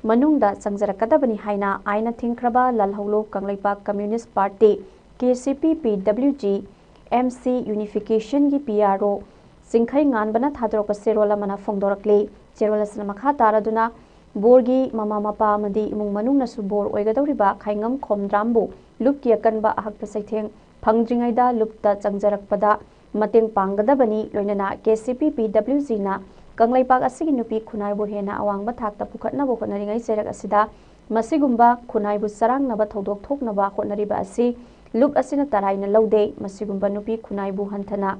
ꯃꯅꯨꯡꯗ ꯆꯪꯖꯔꯛꯀꯗꯕꯅꯤ ꯍꯥꯏꯅ ꯑꯥꯏꯟꯅ ꯊꯤꯡꯈ꯭ꯔꯕ ꯂꯥꯜꯍꯧꯂꯨ Kangleipak Communist Party, K C P P W G, M C Unificationꯒꯤ P R O ꯆꯤꯡꯈꯩ ꯉꯥꯟꯕꯅ ꯊꯥꯗꯣꯔꯛꯄ ꯆꯦꯔꯣꯜ ꯑꯃꯅ ꯐꯣꯡꯗꯣꯔꯛꯂꯤ꯫ ꯆꯦꯔꯣꯜ ꯑꯁꯤꯅ ꯃꯈꯥ ꯇꯥꯔꯗꯨꯅ ꯕꯣꯔꯒꯤ ꯃꯃꯥ ꯃꯄꯥ ꯑꯃꯗꯤ ꯏꯃꯨꯡ ꯃꯅꯨꯡꯅꯁꯨ ꯕꯣꯔ ꯑꯣꯏꯒꯗꯧꯔꯤꯕ ꯈꯥꯏꯉꯝ ꯈꯣꯝꯗ꯭ꯔꯥꯝꯕꯨ ꯂꯨꯞꯀꯤ ꯑꯀꯟꯕ ꯑꯍꯛꯄ ꯆꯩꯊꯦꯡ ꯐꯪꯗ꯭ꯔꯤꯉꯩꯗ ꯂꯨꯞꯇ ꯆꯪꯖꯔꯛꯄꯗ ꯃꯇꯦꯡ ꯄꯥꯡꯒꯗꯕꯅꯤ꯫ ꯂꯣꯏꯅꯅ K C P P W Gꯅ Kangleipak ꯑꯁꯤꯒꯤ ꯅꯨꯄꯤ ꯈꯨꯟꯅꯥꯏꯕꯨ ꯍꯦꯟꯅ ꯑꯋꯥꯡꯕ ꯊꯥꯛꯇ ꯄꯨꯈꯠꯅꯕ ꯍꯣꯠꯅꯔꯤꯉꯩ ꯆꯩꯔꯛ ꯑꯁꯤꯗ ꯃꯁꯤꯒꯨꯝꯕ ꯈꯨꯟꯅꯥꯏꯕꯨ ꯆꯔꯥꯡꯅꯕ ꯊꯧꯗꯣꯛ ꯊꯣꯛꯅꯕ ꯍꯣꯠꯅꯔꯤꯕ ꯑꯁꯤ ꯂꯨꯞ ꯑꯁꯤꯅ ꯇꯔꯥꯏꯅ ꯂꯧꯗꯦ꯫ ꯃꯁꯤꯒꯨꯝꯕ ꯅꯨꯄꯤ ꯈꯨꯟꯅꯥꯏꯕꯨ ꯍꯟꯊꯅ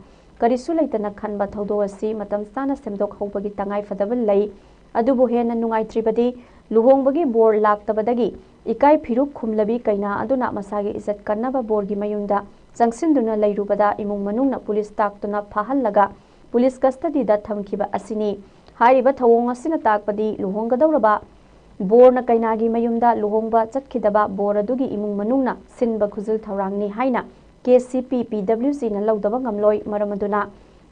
ꯀꯔꯤꯁꯨ ꯂꯩꯇꯅ ꯈꯟꯕ ꯊꯧꯗꯣꯛ ꯑꯁꯤ ꯃꯇꯝ ꯆꯥꯅ ꯁꯦꯝꯗꯣꯛꯍꯧꯕꯒꯤ ꯇꯉꯥꯏ ꯐꯗꯕ ꯂꯩ꯫ ꯑꯗꯨꯕꯨ ꯍꯦꯟꯅ ꯅꯨꯡꯉꯥꯏꯇ꯭ꯔꯤꯕꯗꯤ ꯂꯨꯍꯣꯡꯕꯒꯤ ꯕꯣꯔ ꯂꯥꯛꯇꯕꯗꯒꯤ ꯏꯀꯥꯏ ꯐꯤꯔꯨꯛ ꯈꯨꯝꯂꯕꯤ ꯀꯩꯅꯥ ꯑꯗꯨꯅ ꯃꯁꯥꯒꯤ ꯏꯖꯠ ꯀꯟꯅꯕ ꯕꯣꯔꯒꯤ ꯃꯌꯨꯝꯗ ꯆꯪꯁꯤꯟꯗꯨꯅ ꯂꯩꯔꯨꯕꯗ ꯏꯃꯨꯡ ꯃꯅꯨꯡꯅ ꯄꯨꯂꯤꯁ ꯇꯥꯛꯇꯨꯅ ꯐꯥꯍꯜꯂꯒ ꯄꯨꯂꯤꯁ custody ꯗ ꯊꯝꯈꯤꯕ ꯑꯁꯤꯅꯤ꯫ ꯍꯥꯏꯔꯤꯕ ꯊꯧꯑꯣꯡ ꯑꯁꯤꯅ ꯇꯥꯛꯄꯗꯤ ꯂꯨꯍꯣꯡꯒꯗꯧꯔꯕ ꯕꯣꯔꯅ ꯀꯩꯅꯥꯒꯤ ꯃꯌꯨꯝꯗ ꯂꯨꯍꯣꯡꯕ ꯆꯠꯈꯤꯗꯕ ꯕꯣꯔ ꯑꯗꯨꯒꯤ ꯏꯃꯨꯡ ꯃꯅꯨꯡꯅ ꯁꯤꯟꯕ ꯈꯨꯖꯤꯜ ꯊꯧꯔꯥꯡꯅꯤ ꯍꯥꯏꯅ K C P P W Gꯅ ꯂꯧꯗꯕ ꯉꯝꯂꯣꯏ꯫ ꯃꯔꯝ ꯑꯗꯨꯅ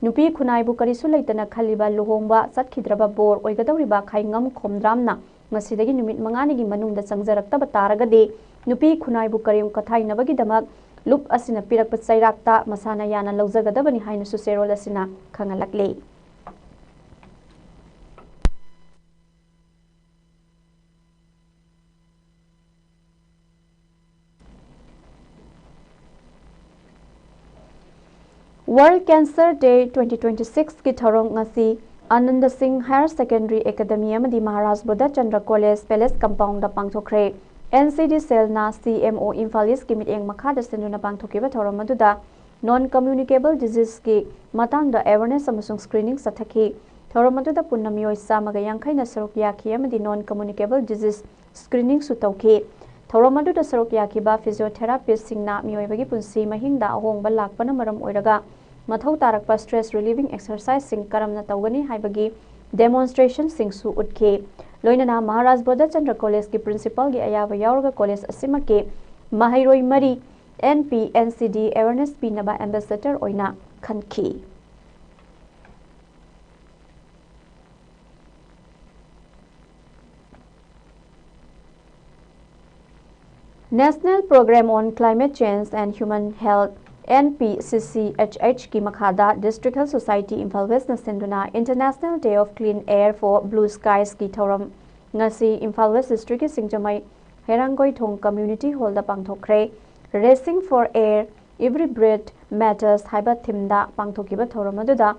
ꯅꯨꯄꯤ ꯈꯨꯟꯅꯥꯏꯕꯨ ꯀꯔꯤꯁꯨ ꯂꯩꯇꯅ ꯈꯜꯂꯤꯕ ꯂꯨꯍꯣꯡꯕ ꯆꯠꯈꯤꯗ꯭ꯔꯕ ꯕꯣꯔ ꯑꯣꯏꯒꯗꯧꯔꯤꯕ ꯈꯥꯏꯉꯝ ꯈꯣꯝꯗ꯭ꯔꯥꯝꯅ ꯉꯁꯤꯗꯒꯤ ꯅꯨꯃꯤꯠ ꯃꯉꯥꯅꯤꯒꯤ ꯃꯅꯨꯡꯗ ꯆꯪꯖꯔꯛꯇꯕ ꯇꯥꯔꯒꯗꯤ ꯅꯨꯄꯤ ꯈꯨꯟꯅꯥꯏꯕꯨ ꯀꯔꯦꯝ ꯀꯊꯥꯏꯅꯕꯒꯤꯗꯃꯛ ꯂꯨꯞ ꯑꯁꯤꯅ ꯄꯤꯔꯛꯄ ꯆꯩꯔꯥꯛꯇ ꯃꯁꯥꯅ ꯌꯥꯅ ꯂꯧꯖꯒꯗꯕꯅꯤ ꯍꯥꯏꯅꯁꯨ ꯆꯦꯔꯣꯜ ꯑꯁꯤꯅ ꯈꯪꯍꯜꯂꯛꯂꯤ꯫ World Cancer Day twenty twenty-six ꯀꯤ ꯊꯧꯔꯝ ꯉꯁꯤ ꯑꯅꯟꯗ ꯁꯤꯡ Higher Secondary Academy ꯑꯃꯗꯤ ꯃꯍꯥꯔꯥꯖ ꯕꯣꯙꯆꯟꯗ꯭ꯔ College Palace Compound ꯗ ꯄꯥꯡꯊꯣꯛꯈ꯭ꯔꯦ꯫ N C D cell ꯅ C M O Imphal East ꯀꯤ ꯃꯤꯠꯌꯦꯡ ꯃꯈꯥꯗ ꯁꯤꯟꯗꯨꯅ ꯄꯥꯡꯊꯣꯛꯈꯤꯕ ꯊꯧꯔꯝ ꯑꯗꯨꯗ non communicable disease ꯀꯤ ꯃꯇꯥꯡꯗ awareness ꯑꯃꯁꯨꯡ screening ꯆꯠꯊꯈꯤ꯫ ꯊꯧꯔꯝ ꯑꯗꯨꯗ ꯄꯨꯟꯅ ꯃꯤꯑꯣꯏ ꯆꯥꯝꯃꯒ ꯌꯥꯡꯈꯩꯅ ꯁꯔꯨꯛ ꯌꯥꯈꯤ ꯑꯃꯗꯤ non communicable disease screening ꯁꯨ ꯇꯧꯈꯤ꯫ ꯊꯧꯔꯝ ꯑꯗꯨꯗ ꯁꯔꯨꯛ ꯌꯥꯈꯤꯕ physiotherapist ꯁꯤꯡꯅ ꯃꯤꯑꯣꯏꯕꯒꯤ ꯄꯨꯟꯁꯤ ꯃꯍꯤꯡꯗ ꯑꯍꯣꯡꯕ ꯂꯥꯛꯄꯅ ꯃꯔꯝ ꯑꯣꯏꯔꯒ ꯃꯊꯧ ꯇꯥꯔꯛꯄ stress relieving exercise ꯁꯤꯡ ꯀꯔꯝꯅ ꯇꯧꯒꯅꯤ ꯍꯥꯏꯕꯒꯤ demonstration ꯁꯤꯡꯁꯨ ꯎꯠꯈꯤ꯫ ꯂꯣꯏꯅꯅ ꯃꯍꯥꯔꯥꯖ ꯕꯣꯙꯆꯟꯗ꯭ꯔ College ꯀꯤ principal ꯒꯤ ꯑꯌꯥꯕ ꯌꯥꯎꯔꯒ college ꯑꯁꯤꯃꯛꯀꯤ ꯃꯍꯩꯔꯣꯏ ꯃꯔꯤ N P N C D awareness ꯄꯤꯅꯕ ambassador ꯑꯣꯏꯅ ꯈꯟꯈꯤ꯫ National Program on Climate Change and Human Health, N P C C H H ꯀꯤ ꯃꯈꯥꯗ District Health Society Imphal West ꯅ ꯁꯤꯟꯗꯨꯅ International Day of Clean Air for Blue Skies ꯀꯤ ꯊꯧꯔꯝ ꯉꯁꯤ ꯏꯝꯐꯥꯜ West District ꯀꯤ ꯁꯤꯡꯖꯃꯩ ꯍꯩꯔꯥꯡꯒꯣꯏꯊꯣꯡ Community Hall the ꯄꯥꯡꯊꯣꯛꯈ꯭ꯔꯦ꯫ Racing for Air, Every Breath Matters ꯍꯥꯏꯕ theme ꯗ ꯄꯥꯡꯊꯣꯛꯈꯤꯕ ꯊꯧꯔꯝ ꯑꯗꯨꯗ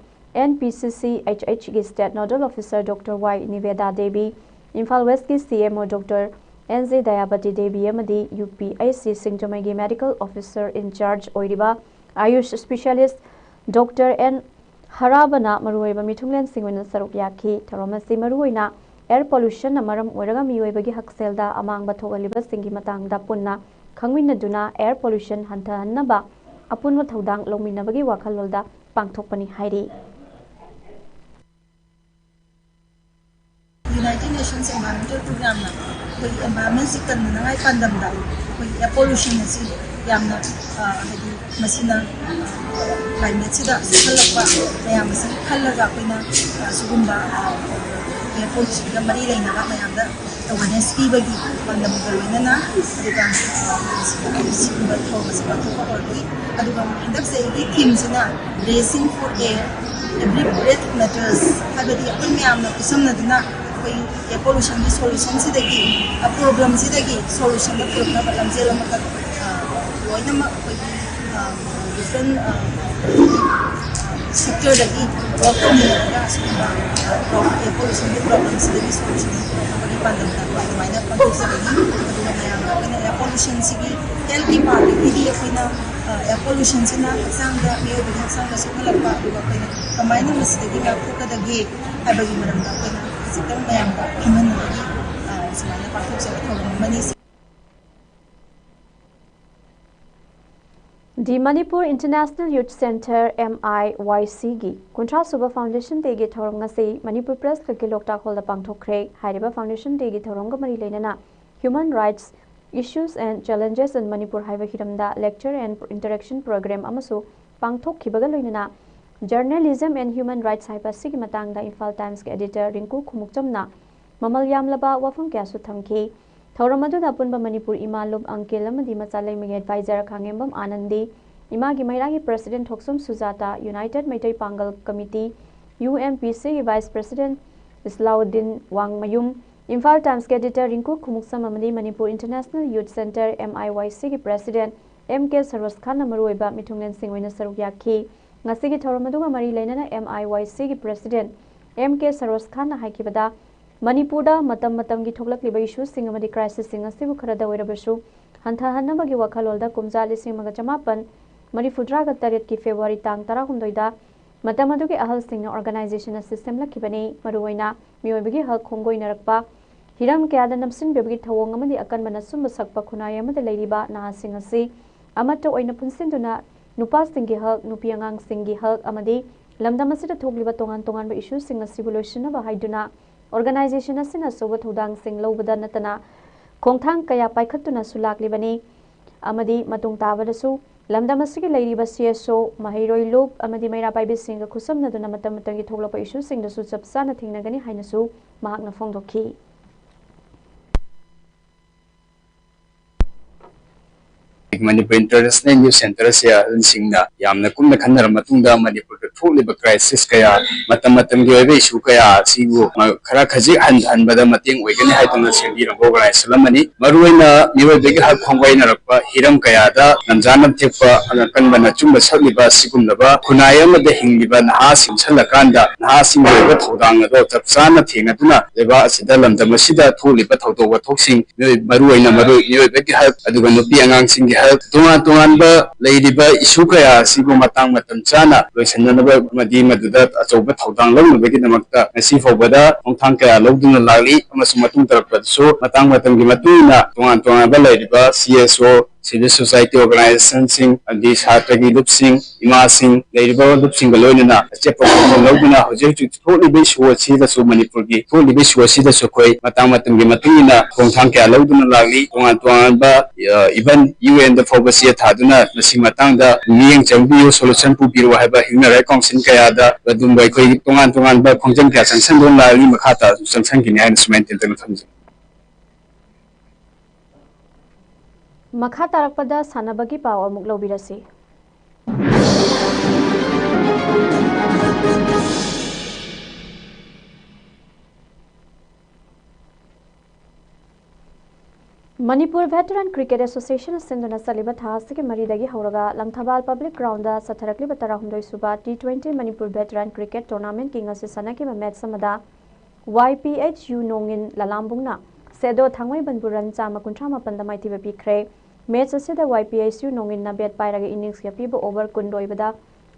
N P C C H H ꯀꯤ State Nodal Officer Doctor Y ꯅꯤꯕꯦꯗꯥ Devi, Imphal West ꯀꯤ C M O Doctor N J ꯗꯌꯥꯕꯇꯤ Devi ꯑꯃꯗꯤ U P H C ꯁꯤꯡꯖꯃꯩꯒꯤ Medical Officer in Charge ꯑꯣꯏꯔꯤꯕ ꯑꯌꯨꯁ specialist Doctor N ꯍꯔꯥꯕꯅ ꯃꯔꯨꯑꯣꯏꯕ ꯃꯤꯊꯨꯡꯂꯦꯟꯁꯤꯡ ꯑꯣꯏꯅ ꯁꯔꯨꯛ ꯌꯥꯈꯤ꯫ ꯊꯧꯔꯝ ꯑꯁꯤ ꯃꯔꯨꯑꯣꯏꯅ air pollution ꯅ ꯃꯔꯝ ꯑꯣꯏꯔꯒ ꯃꯤꯑꯣꯏꯕꯒꯤ ꯍꯛꯁꯦꯜꯗ ꯑꯃꯥꯡꯕ ꯊꯣꯛꯍꯜꯂꯤꯕꯁꯤꯡꯒꯤ ꯃꯇꯥꯡꯗ ꯄꯨꯟꯅ ꯈꯪꯃꯤꯟꯅꯗꯨꯅ air pollution ꯍꯟꯊꯍꯟꯅꯕ ꯑꯄꯨꯟꯕ ꯊꯧꯗꯥꯡ ꯂꯧꯃꯤꯟꯅꯕꯒꯤ ꯋꯥꯈꯜꯂꯣꯟꯗ ꯄꯥꯡꯊꯣꯛꯄꯅꯤ ꯍꯥꯏꯔꯤ꯫ United Nations Environmental Program ꯅ ꯑꯩꯈꯣꯏꯒꯤ environment ꯁꯤ ꯀꯟꯅꯅꯉꯥꯏ ꯄꯥꯟꯗꯝꯗ ꯑꯩꯈꯣꯏꯒꯤ air pollution ꯑꯁꯤ ꯌꯥꯝꯅ ꯍꯥꯏꯗꯤ ꯃꯁꯤꯅ ꯀ꯭ꯂꯥꯏꯃꯦꯠꯁꯤꯗ ꯁꯣꯛꯍꯜꯂꯛꯄ ꯃꯌꯥꯝ ꯑꯁꯤ ꯈꯜꯂꯒ ꯑꯩꯈꯣꯏꯅ ꯁꯤꯒꯨꯝꯕ ꯏꯌꯔ ꯄꯣꯂꯨꯁꯟꯒ ꯃꯔꯤ ꯂꯩꯅꯕ ꯃꯌꯥꯝꯗ ꯑꯦꯋꯦꯔꯅꯦꯁ ꯄꯤꯕꯒꯤ ꯄꯥꯟꯗꯝꯒ ꯂꯣꯏꯅꯅ ꯑꯗꯨꯒ ꯁꯤꯒꯨꯝꯕ ꯊꯧꯔꯝ ꯑꯁꯤ ꯄꯥꯡꯊꯣꯛꯄ ꯍꯧꯔꯛꯏ꯫ ꯑꯗꯨꯒ ꯍꯟꯗꯛ ꯆꯍꯤꯒꯤ ꯊꯤꯝꯁꯤꯅ Racing for Air, Every Breath Matters ꯍꯥꯏꯕꯗꯤ ꯑꯩꯈꯣꯏ ꯃꯌꯥꯝꯅ ꯈꯨꯠꯁꯝꯅꯗꯨꯅ ꯑꯩꯈꯣꯏ ꯑꯦꯌꯔ ꯄꯣꯂꯨꯁꯟꯒꯤ ꯁꯣꯂꯨꯁꯟꯁꯤꯗꯒꯤ ꯄ꯭ꯔꯣꯕ꯭ꯂꯦꯝꯁꯤꯗꯒꯤ ꯁꯣꯂꯨꯁꯟꯗ ꯄꯨꯔꯛꯅꯕ ꯂꯝꯖꯦꯜ ꯑꯃꯈꯛ ꯂꯣꯏꯅꯃꯛ ꯑꯩꯈꯣꯏꯒꯤ ꯗꯤꯐ꯭ꯔꯦꯟ ꯁꯦꯛꯇꯔꯗꯒꯤ ꯋꯥꯔꯛ ꯇꯧꯃꯤꯟꯅꯔꯒ ꯑꯁꯤꯒꯨꯝꯕ ꯄꯣꯂꯨꯁꯟꯒꯤ ꯄ꯭ꯔꯣꯕ꯭ꯂꯦꯝꯁꯤꯗꯒꯤ ꯁꯣꯂꯨꯁꯟ ꯄꯨꯔꯛꯅꯕꯒꯤ ꯄꯥꯟꯗꯝꯗ ꯑꯗꯨꯃꯥꯏꯅ ꯄꯥꯡꯊꯣꯛꯆꯕꯅꯤ꯫ ꯑꯗꯨꯒ ꯃꯌꯥꯝꯅ ꯑꯩꯈꯣꯏꯅ ꯑꯦꯌꯔ ꯄꯣꯂꯨꯁꯟꯁꯤꯒꯤ ꯍꯦꯜꯠꯀꯤ ꯄꯥꯔꯠꯇꯒꯤꯗꯤ ꯑꯩꯈꯣꯏꯅ ꯑꯦꯌꯔ ꯄꯣꯂꯨꯁꯟꯁꯤꯅ ꯍꯛꯆꯥꯡꯗ ꯃꯤꯑꯣꯏꯕꯒꯤ ꯍꯛꯆꯥꯡꯗ ꯁꯣꯛꯍꯜꯂꯛꯄ ꯑꯗꯨꯒ ꯑꯩꯈꯣꯏꯅ ꯀꯃꯥꯏꯅ ꯃꯁꯤꯗꯒꯤ ꯉꯥꯛꯊꯣꯛꯀꯗꯒꯦ ꯍꯥꯏꯕꯒꯤ ꯃꯔꯝꯗ ꯑꯩꯈꯣꯏꯅ ꯈꯖꯤꯛꯇꯪ ꯃꯌꯥꯝꯗ ꯈꯪꯍꯟꯅꯕꯒꯤ ꯁꯨꯃꯥꯏꯅ ꯄꯥꯡꯊꯣꯛꯆꯕ ꯊꯧꯔꯝ ꯑꯃꯅꯤ꯫ The Manipur International Youth Centre, M I Y C ꯒꯤ ꯀꯨꯟꯊ꯭ꯔꯥ ꯁꯨꯕ Foundation Day ꯒꯤ ꯊꯧꯔꯝ ꯉꯁꯤ ꯃꯅꯤꯄꯨꯔ ꯄ꯭ꯔꯦꯁ ꯀ꯭ꯂꯕꯀꯤ ꯂꯣꯛꯇꯥꯛ ꯍꯣꯜꯗ ꯄꯥꯡꯊꯣꯛꯈ꯭ꯔꯦ꯫ ꯍꯥꯏꯔꯤꯕ Foundation Day ꯒꯤ ꯊꯧꯔꯝꯒ ꯃꯔꯤ ꯂꯩꯅꯅ Human Rights Issues and Challenges in Manipur ꯍꯥꯏꯕ ꯍꯤꯔꯝꯗ lecture and interaction program ꯑꯃꯁꯨ ꯄꯥꯡꯊꯣꯛꯈꯤꯕꯒ ꯂꯣꯏꯅꯅ Journalism and Human Rights ꯍꯥꯏꯕ ꯑꯁꯤꯒꯤ ꯃꯇꯥꯡꯗ ꯏꯝꯐꯥꯜ ꯇꯥꯏꯝꯁꯀꯤ editor ꯔꯤꯡꯀꯨ ꯈꯨꯃꯨꯛꯆꯝꯅ ꯃꯃꯜ ꯌꯥꯝꯂꯕ ꯋꯥꯐꯝ ꯀꯌꯥꯁꯨ ꯊꯝꯈꯤ꯫ ꯊꯧꯔꯝ ꯑꯗꯨꯗ ꯑꯄꯨꯟꯕ ꯃꯅꯤꯄꯨꯔ ꯏꯃꯥ ꯂꯨꯞ ꯑꯪꯀꯦꯜ ꯑꯃꯗꯤ ꯃꯆꯥꯂꯩꯃꯒꯤ advisor ꯈꯥꯉꯦꯝꯕꯝ ꯑꯥꯅꯟꯗꯤ, ꯏꯃꯥꯒꯤ ꯃꯩꯔꯥꯒꯤ president ꯊꯣꯛꯆꯣꯝ ꯁꯨꯖꯥꯇꯥ, United ꯃꯩꯇꯩ ꯄꯥꯡꯒꯜ committee, U M P C ꯒꯤ vice president ꯏꯁꯂꯥꯎꯗꯤꯟ ꯋꯥꯡꯃꯌꯨꯝ, ꯏꯝꯐꯥꯜ ꯇꯥꯏꯝꯁꯀꯤ editor ꯔꯤꯡꯀꯨ ꯈꯨꯃꯨꯛꯁꯝ ꯑꯃꯗꯤ Manipur International Youth Centre, M I Y C ꯒꯤ president M K ꯁꯔꯣꯖ ꯈꯥꯟꯅ ꯃꯔꯨꯑꯣꯏꯕ ꯃꯤꯊꯨꯡꯂꯦꯟꯁꯤꯡ ꯑꯣꯏꯅ ꯁꯔꯨꯛ ꯌꯥꯈꯤ꯫ ꯉꯁꯤꯒꯤ ꯊꯧꯔꯝ ꯑꯗꯨꯒ ꯃꯔꯤ ꯂꯩꯅꯅ M I Y C ꯒꯤ president M K ꯁꯔꯣꯖ ꯈꯥꯟꯅ ꯍꯥꯏꯈꯤꯕꯗ, ꯃꯅꯤꯄꯨꯔꯗ ꯃꯇꯝ ꯃꯇꯝꯒꯤ ꯊꯣꯛꯂꯛꯂꯤꯕ issueꯁꯤꯡ ꯑꯃꯗꯤ crisisꯁꯤꯡ ꯑꯁꯤꯕꯨ ꯈꯔꯗ ꯑꯣꯏꯔꯕꯁꯨ ꯍꯟꯊꯍꯟꯅꯕꯒꯤ ꯋꯥꯈꯜꯂꯣꯟꯗ ꯀꯨꯝꯖꯥ ꯂꯤꯁꯤꯡ ꯑꯃꯒ ꯆꯃꯥꯄꯟ ꯃꯔꯤꯐꯨꯇꯔꯥꯒ ꯇꯔꯦꯠꯀꯤ February ꯇꯥꯡ ꯇꯔꯥꯍꯨꯝꯗꯣꯏꯗ ꯃꯇꯝ ꯑꯗꯨꯒꯤ ꯑꯍꯜꯁꯤꯡꯅ organisationꯅ ꯁꯦꯝꯂꯛꯈꯤꯕꯅꯤ꯫ ꯃꯔꯨꯑꯣꯏꯅ ꯃꯤꯑꯣꯏꯕꯒꯤ ꯍꯛ ꯈꯣꯡꯒꯣꯏꯅꯔꯛꯄ, ꯍꯤꯔꯝ ꯀꯌꯥꯗ ꯅꯝꯁꯤꯟꯕꯤꯕꯒꯤ ꯊꯧꯑꯣꯡ ꯑꯃꯗꯤ ꯑꯀꯟꯕꯅ ꯁꯨꯝꯕ ꯁꯛꯄ ꯈꯨꯟꯅꯥꯏ ꯑꯃꯗ ꯂꯩꯔꯤꯕ ꯅꯍꯥꯁꯤꯡ ꯑꯁꯤ ꯑꯃꯠꯇ ꯑꯣꯏꯅ ꯄꯨꯟꯁꯤꯟꯗꯨꯅ ꯅꯨꯄꯥꯁꯤꯡꯒꯤ ꯍꯛ, ꯅꯨꯄꯤ ꯑꯉꯥꯡꯁꯤꯡꯒꯤ ꯍꯛ ꯑꯃꯗꯤ ꯂꯝꯗꯝ ꯑꯁꯤꯗ ꯊꯣꯛꯂꯤꯕ ꯇꯣꯉꯥꯟ ꯇꯣꯉꯥꯟꯕ issueꯁꯤꯡ ꯑꯁꯤꯕꯨ ꯂꯣꯏꯁꯤꯟꯅꯕ ꯍꯥꯏꯗꯨꯅ organisation ꯑꯁꯤꯅ ꯑꯆꯧꯕ ꯊꯧꯗꯥꯡꯁꯤꯡ ꯂꯧꯕꯗ ꯅꯠꯇꯅ ꯈꯣꯡꯊꯥꯡ ꯀꯌꯥ ꯄꯥꯏꯈꯠꯇꯨꯅꯁꯨ ꯂꯥꯛꯂꯤꯕꯅꯤ꯫ ꯑꯃꯗꯤ ꯃꯇꯨꯡ ꯇꯥꯕꯗꯁꯨ ꯂꯝꯗꯝ ꯑꯁꯤꯒꯤ ꯂꯩꯔꯤꯕ ꯁꯤ ꯑꯦꯁ ꯑꯣ, ꯃꯍꯩꯔꯣꯏ ꯂꯨꯞ ꯑꯃꯗꯤ ꯃꯩꯔꯥ ꯄꯥꯏꯕꯤꯁꯤꯡꯒ ꯈꯨꯠꯁꯝꯅꯗꯨꯅ ꯃꯇꯝ ꯃꯇꯝꯒꯤ ꯊꯣꯛꯂꯛꯄ ꯏꯁꯨꯁꯤꯡꯗꯁꯨ ꯆꯞ ꯆꯥꯅ ꯊꯦꯡꯅꯒꯅꯤ ꯍꯥꯏꯅꯁꯨ ꯃꯍꯥꯛꯅ ꯐꯣꯡꯗꯣꯛꯈꯤ꯫ ꯃꯅꯤꯄꯨꯔ ꯏꯟꯇꯔꯅꯦꯁꯅꯦꯜ ꯌꯨꯊ ꯁꯦꯟꯇꯔ ꯑꯁꯤ ꯑꯍꯜꯁꯤꯡꯅ ꯌꯥꯝꯅ ꯀꯨꯞꯅ ꯈꯟꯅꯔꯕ ꯃꯇꯨꯡꯗ ꯃꯅꯤꯄꯨꯔꯗ ꯊꯣꯛꯂꯤꯕ ꯀ꯭ꯔꯥꯏꯁꯤꯁ ꯀꯌꯥ, ꯃꯇꯝ ꯃꯇꯝꯒꯤ ꯑꯣꯏꯕ ꯏꯁꯨ ꯀꯌꯥ ꯑꯁꯤꯕꯨ ꯈꯔ ꯈꯖꯤꯛ ꯍꯟꯊꯍꯟꯕꯗ ꯃꯇꯦꯡ ꯑꯣꯏꯒꯅꯤ ꯍꯥꯏꯗꯨꯅ ꯁꯦꯝꯕꯤꯔꯝꯕ ꯑꯣꯔꯒꯅꯥꯏꯖꯦꯁꯟ ꯑꯃꯅꯤ꯫ ꯃꯔꯨꯑꯣꯏꯅ ꯃꯤꯑꯣꯏꯕꯒꯤ ꯍꯛ ꯈꯣꯡꯒꯥꯏꯅꯔꯛꯄ ꯍꯤꯔꯝ ꯀꯌꯥꯗ ꯂꯝꯖꯥ ꯅꯝꯊꯦꯛꯄ ꯑꯀꯟꯕꯅ ꯆꯨꯝꯕ ꯁꯛꯂꯤꯕ ꯑꯁꯤꯒꯨꯝꯂꯕ ꯈꯨꯟꯅꯥꯏ ꯑꯃꯗ ꯍꯤꯡꯂꯤꯕ ꯅꯍꯥꯁꯤꯡ ꯁꯜꯂꯀꯥꯟꯗ ꯅꯍꯥꯁꯤꯡꯒꯤ ꯑꯣꯏꯕ ꯊꯧꯗꯥꯡ ꯑꯗꯣ ꯆꯞ ꯆꯥꯅ ꯊꯦꯡꯅꯗꯨꯅ ꯂꯩꯕꯥꯛ ꯑꯁꯤꯗ ꯂꯝꯗꯝ ꯑꯁꯤꯗ ꯊꯣꯛꯂꯤꯕ ꯊꯧꯗꯣꯛ ꯋꯥꯊꯣꯛꯁꯤꯡ ꯃꯤꯑꯣꯏ-, ꯃꯔꯨꯑꯣꯏꯅ ꯃꯔꯨ-, ꯃꯤꯑꯣꯏꯕꯒꯤ ꯍꯛ, ꯑꯗꯨꯒ ꯅꯨꯄꯤ ꯑꯉꯥꯡꯁꯤꯡꯒꯤ ꯍꯛ, ꯇꯣꯉꯥꯟ ꯇꯣꯉꯥꯟꯕ ꯂꯩꯔꯤꯕ ꯏꯁꯨ ꯀꯌꯥ ꯑꯁꯤꯕꯨ ꯃꯇꯥꯡ ꯃꯇꯝ ꯆꯥꯅ ꯂꯣꯏꯁꯤꯟꯅꯅꯕ ꯑꯃꯗꯤ ꯃꯗꯨꯗ ꯑꯆꯧꯕ ꯊꯧꯗꯥꯡ ꯂꯧꯅꯕꯒꯤꯗꯃꯛꯇ ꯉꯁꯤ ꯐꯥꯎꯕꯗ ꯈꯣꯡꯊꯥꯡ ꯀꯌꯥ ꯂꯧꯗꯨꯅ ꯂꯥꯛꯂꯤ, ꯑꯃꯁꯨꯡ ꯃꯇꯨꯡ ꯇꯥꯔꯛꯄꯗꯁꯨ ꯃꯇꯥꯡ ꯃꯇꯝꯒꯤ ꯃꯇꯨꯡ ꯏꯟꯅ ꯇꯣꯉꯥꯟ ꯇꯣꯉꯥꯟꯕ ꯂꯩꯔꯤꯕ ꯁꯤ ꯑꯦꯁ ꯑꯣ, ꯁꯤꯚꯤꯜ ꯁꯣꯁꯥꯏꯇꯤ ꯑꯣꯔꯒꯅꯥꯏꯖꯦꯁꯟꯁꯤꯡ, ꯑꯃꯗꯤ ꯁꯥꯇ꯭ꯔꯒꯤ ꯂꯨꯞꯁꯤꯡ, ꯏꯃꯥꯁꯤꯡ, ꯂꯩꯔꯤꯕ ꯂꯨꯞꯁꯤꯡꯒ ꯂꯣꯏꯅꯅ ꯑꯆꯦꯠꯄ ꯈꯣꯡꯖꯪ ꯂꯧꯗꯨꯅ ꯍꯧꯖꯤꯛ ꯍꯧꯖꯤꯛ ꯊꯣꯛꯂꯤꯕ ꯏꯁꯨ ꯑꯁꯤꯗꯁꯨ, ꯃꯅꯤꯄꯨꯔꯒꯤ ꯊꯣꯛꯂꯤꯕ ꯏꯁꯨ ꯑꯁꯤꯗꯁꯨ ꯑꯩꯈꯣꯏ ꯃꯇꯥꯡ ꯃꯇꯝꯒꯤ ꯃꯇꯨꯡ ꯏꯟꯅ ꯈꯣꯡꯊꯥꯡ ꯀꯌꯥ ꯂꯧꯗꯨꯅ ꯂꯥꯛꯂꯤ꯫ ꯇꯣꯉꯥꯟ ꯇꯣꯉꯥꯟꯕ, ꯑ, even ꯌꯨ ꯑꯦꯟꯗ ꯐꯥꯎꯕ ꯆꯦ ꯊꯥꯗꯨꯅ ꯃꯁꯤ ꯃꯇꯥꯡꯗ ꯃꯤꯠꯌꯦꯡ ꯆꯪꯕꯤꯌꯨ, ꯁꯣꯂꯨꯁꯟ ꯄꯨꯕꯤꯔꯣ ꯍꯥꯏꯕ ꯍ꯭ꯌꯨꯃꯦꯟ ꯔꯥꯏꯠ ꯀꯥꯎꯟꯁꯤꯜ ꯀꯌꯥꯗ ꯑꯗꯨꯝꯕ ꯑꯩꯈꯣꯏ ꯇꯣꯉꯥꯟ ꯇꯣꯉꯥꯟꯕ ꯈꯣꯡꯖꯪ ꯀꯌꯥ ꯆꯪꯁꯤꯟꯗꯨꯅ ꯂꯥꯛꯂꯤ꯫ ꯃꯈꯥ ꯇꯥꯅꯁꯨ ꯆꯪꯁꯤꯟꯈꯤꯅꯤ ꯍꯥꯏꯅ ꯁꯨꯃꯥꯏꯅ ꯇꯦꯟꯇꯛꯅ ꯊꯝꯖꯒꯦ꯫ ꯃꯈꯥ ꯇꯥꯔꯛꯄꯗ ꯁꯥꯟꯅꯕꯒꯤ ꯄꯥꯎ ꯑꯃꯨꯛ ꯂꯧꯕꯤꯔꯁꯤ꯫ ꯃꯅꯤꯄꯨꯔ ꯚꯦꯇꯔꯥꯟ ꯀ꯭ꯔꯤꯀꯦꯠ ꯑꯦꯁꯣꯁꯤꯌꯦꯁꯟꯅ ꯁꯤꯟꯗꯨꯅ ꯆꯠꯂꯤꯕ ꯊꯥ ꯑꯁꯤꯒꯤ ꯃꯔꯤꯗꯒꯤ ꯍꯧꯔꯒ ꯂꯪꯊꯕꯥꯜ ꯄꯕ꯭ꯂꯤꯛ ꯒ꯭ꯔꯥꯎꯟꯗ ꯆꯠꯊꯔꯛꯂꯤꯕ ꯇꯔꯥꯍꯨꯝꯗꯣꯏ ꯁꯨꯕ T twenty Manipur veteran cricket ꯇꯣꯔꯅꯥꯃꯦꯟꯠꯀꯤ ꯉꯁꯤ ꯁꯥꯟꯅꯈꯤꯕ ꯃꯦꯠꯆ ꯑꯃꯗ ꯋꯥꯏ ꯄꯤ ꯑꯩꯆ ꯌꯨ ꯅꯣꯡꯏꯟ ꯂꯂꯥꯝꯕꯨꯡꯅ ꯁꯦꯗꯣ ꯊꯥꯡꯃꯩꯕꯟꯕꯨ ꯔꯟ ꯆꯥꯝꯃ ꯀꯨꯟꯊ꯭ꯔꯥ ꯃꯥꯄꯟꯗ ꯃꯥꯏꯊꯤꯕ ꯄꯤꯈ꯭ꯔꯦ꯫ ꯃꯦꯠꯆ ꯑꯁꯤꯗ ꯋꯥꯏ ꯄꯤ ꯑꯩꯆ ꯌꯨ ꯅꯣꯡꯏꯟꯅ ꯕꯦꯠ ꯄꯥꯏꯔꯒ ꯏꯅꯤꯡꯁꯀꯤ ꯑꯄꯤꯕ ꯑꯣꯚꯔ ꯀꯨꯟ ꯂꯣꯏꯕꯗ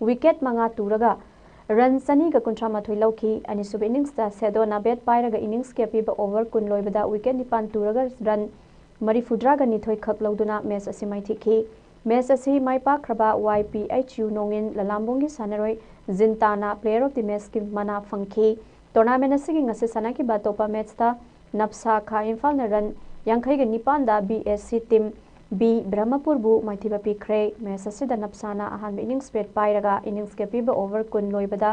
ꯋꯤꯀꯦꯠ ꯃꯉꯥ ꯇꯨꯔꯒ ꯔꯟ ꯆꯅꯤꯒ ꯀꯨꯟꯊ꯭ꯔꯥ ꯃꯥꯊꯣꯏ ꯂꯧꯈꯤ꯫ ꯑꯅꯤꯁꯨꯕ ꯏꯅꯤꯡꯁꯇ ꯁꯦꯗꯣꯅ ꯕꯦꯠ ꯄꯥꯏꯔꯒ ꯏꯅꯤꯡꯁꯀꯤ ꯑꯄꯤꯕ ꯑꯣꯚꯔ ꯀꯨꯟ ꯂꯣꯏꯕꯗ ꯋꯤꯀꯦꯠ ꯅꯤꯄꯥꯟ ꯇꯨꯔꯒ ꯔꯟ ꯃꯔꯤꯐꯨꯇꯔꯥꯒ ꯅꯤꯊꯣꯏ ꯈꯛ ꯂꯧꯗꯨꯅ ꯃꯦꯠꯆ ꯑꯁꯤ ꯃꯥꯏꯊꯤꯈꯤ꯫ ꯃꯦꯠꯆ ꯑꯁꯤ ꯃꯥꯏ ꯄꯥꯛꯈ꯭ꯔꯕ ꯋꯥꯏ ꯄꯤ ꯑꯩꯆ ꯌꯨ ꯅꯣꯡꯏꯟ ꯂꯂꯥꯝꯕꯨꯡꯒꯤ ꯁꯥꯟꯅꯔꯣꯏ ꯖꯤꯟꯇꯥꯅ Player of the Matchꯀꯤ ꯃꯅꯥ ꯐꯪꯈꯤ꯫ ꯇꯣꯔꯅꯥꯃꯦꯟꯠ ꯑꯁꯤꯒꯤ ꯉꯁꯤ ꯁꯥꯟꯅꯈꯤꯕ ꯑꯇꯣꯞꯄ ꯃꯦꯠꯆꯇ ꯅꯞꯁꯥ ꯈꯥ ꯏꯝꯐꯥꯜꯅ ꯔꯟ ꯌꯥꯡꯈꯩꯒ ꯅꯤꯄꯥꯟꯗ B S C team B ꯕ꯭ꯔꯍꯃꯄꯨꯔꯕꯨ ꯃꯥꯏꯊꯤꯕ ꯄꯤꯈ꯭ꯔꯦ꯫ ꯃꯦꯆ ꯑꯁꯤꯗ ꯅꯞꯁꯥꯅ ꯑꯍꯥꯟꯕ ꯏꯅꯤꯡꯁ ꯕꯦꯠ ꯄꯥꯏꯔꯒ ꯏꯅꯤꯡꯁꯀꯤ ꯑꯄꯤꯕ ꯑꯣꯚꯔ ꯀꯨꯟ ꯂꯣꯏꯕꯗ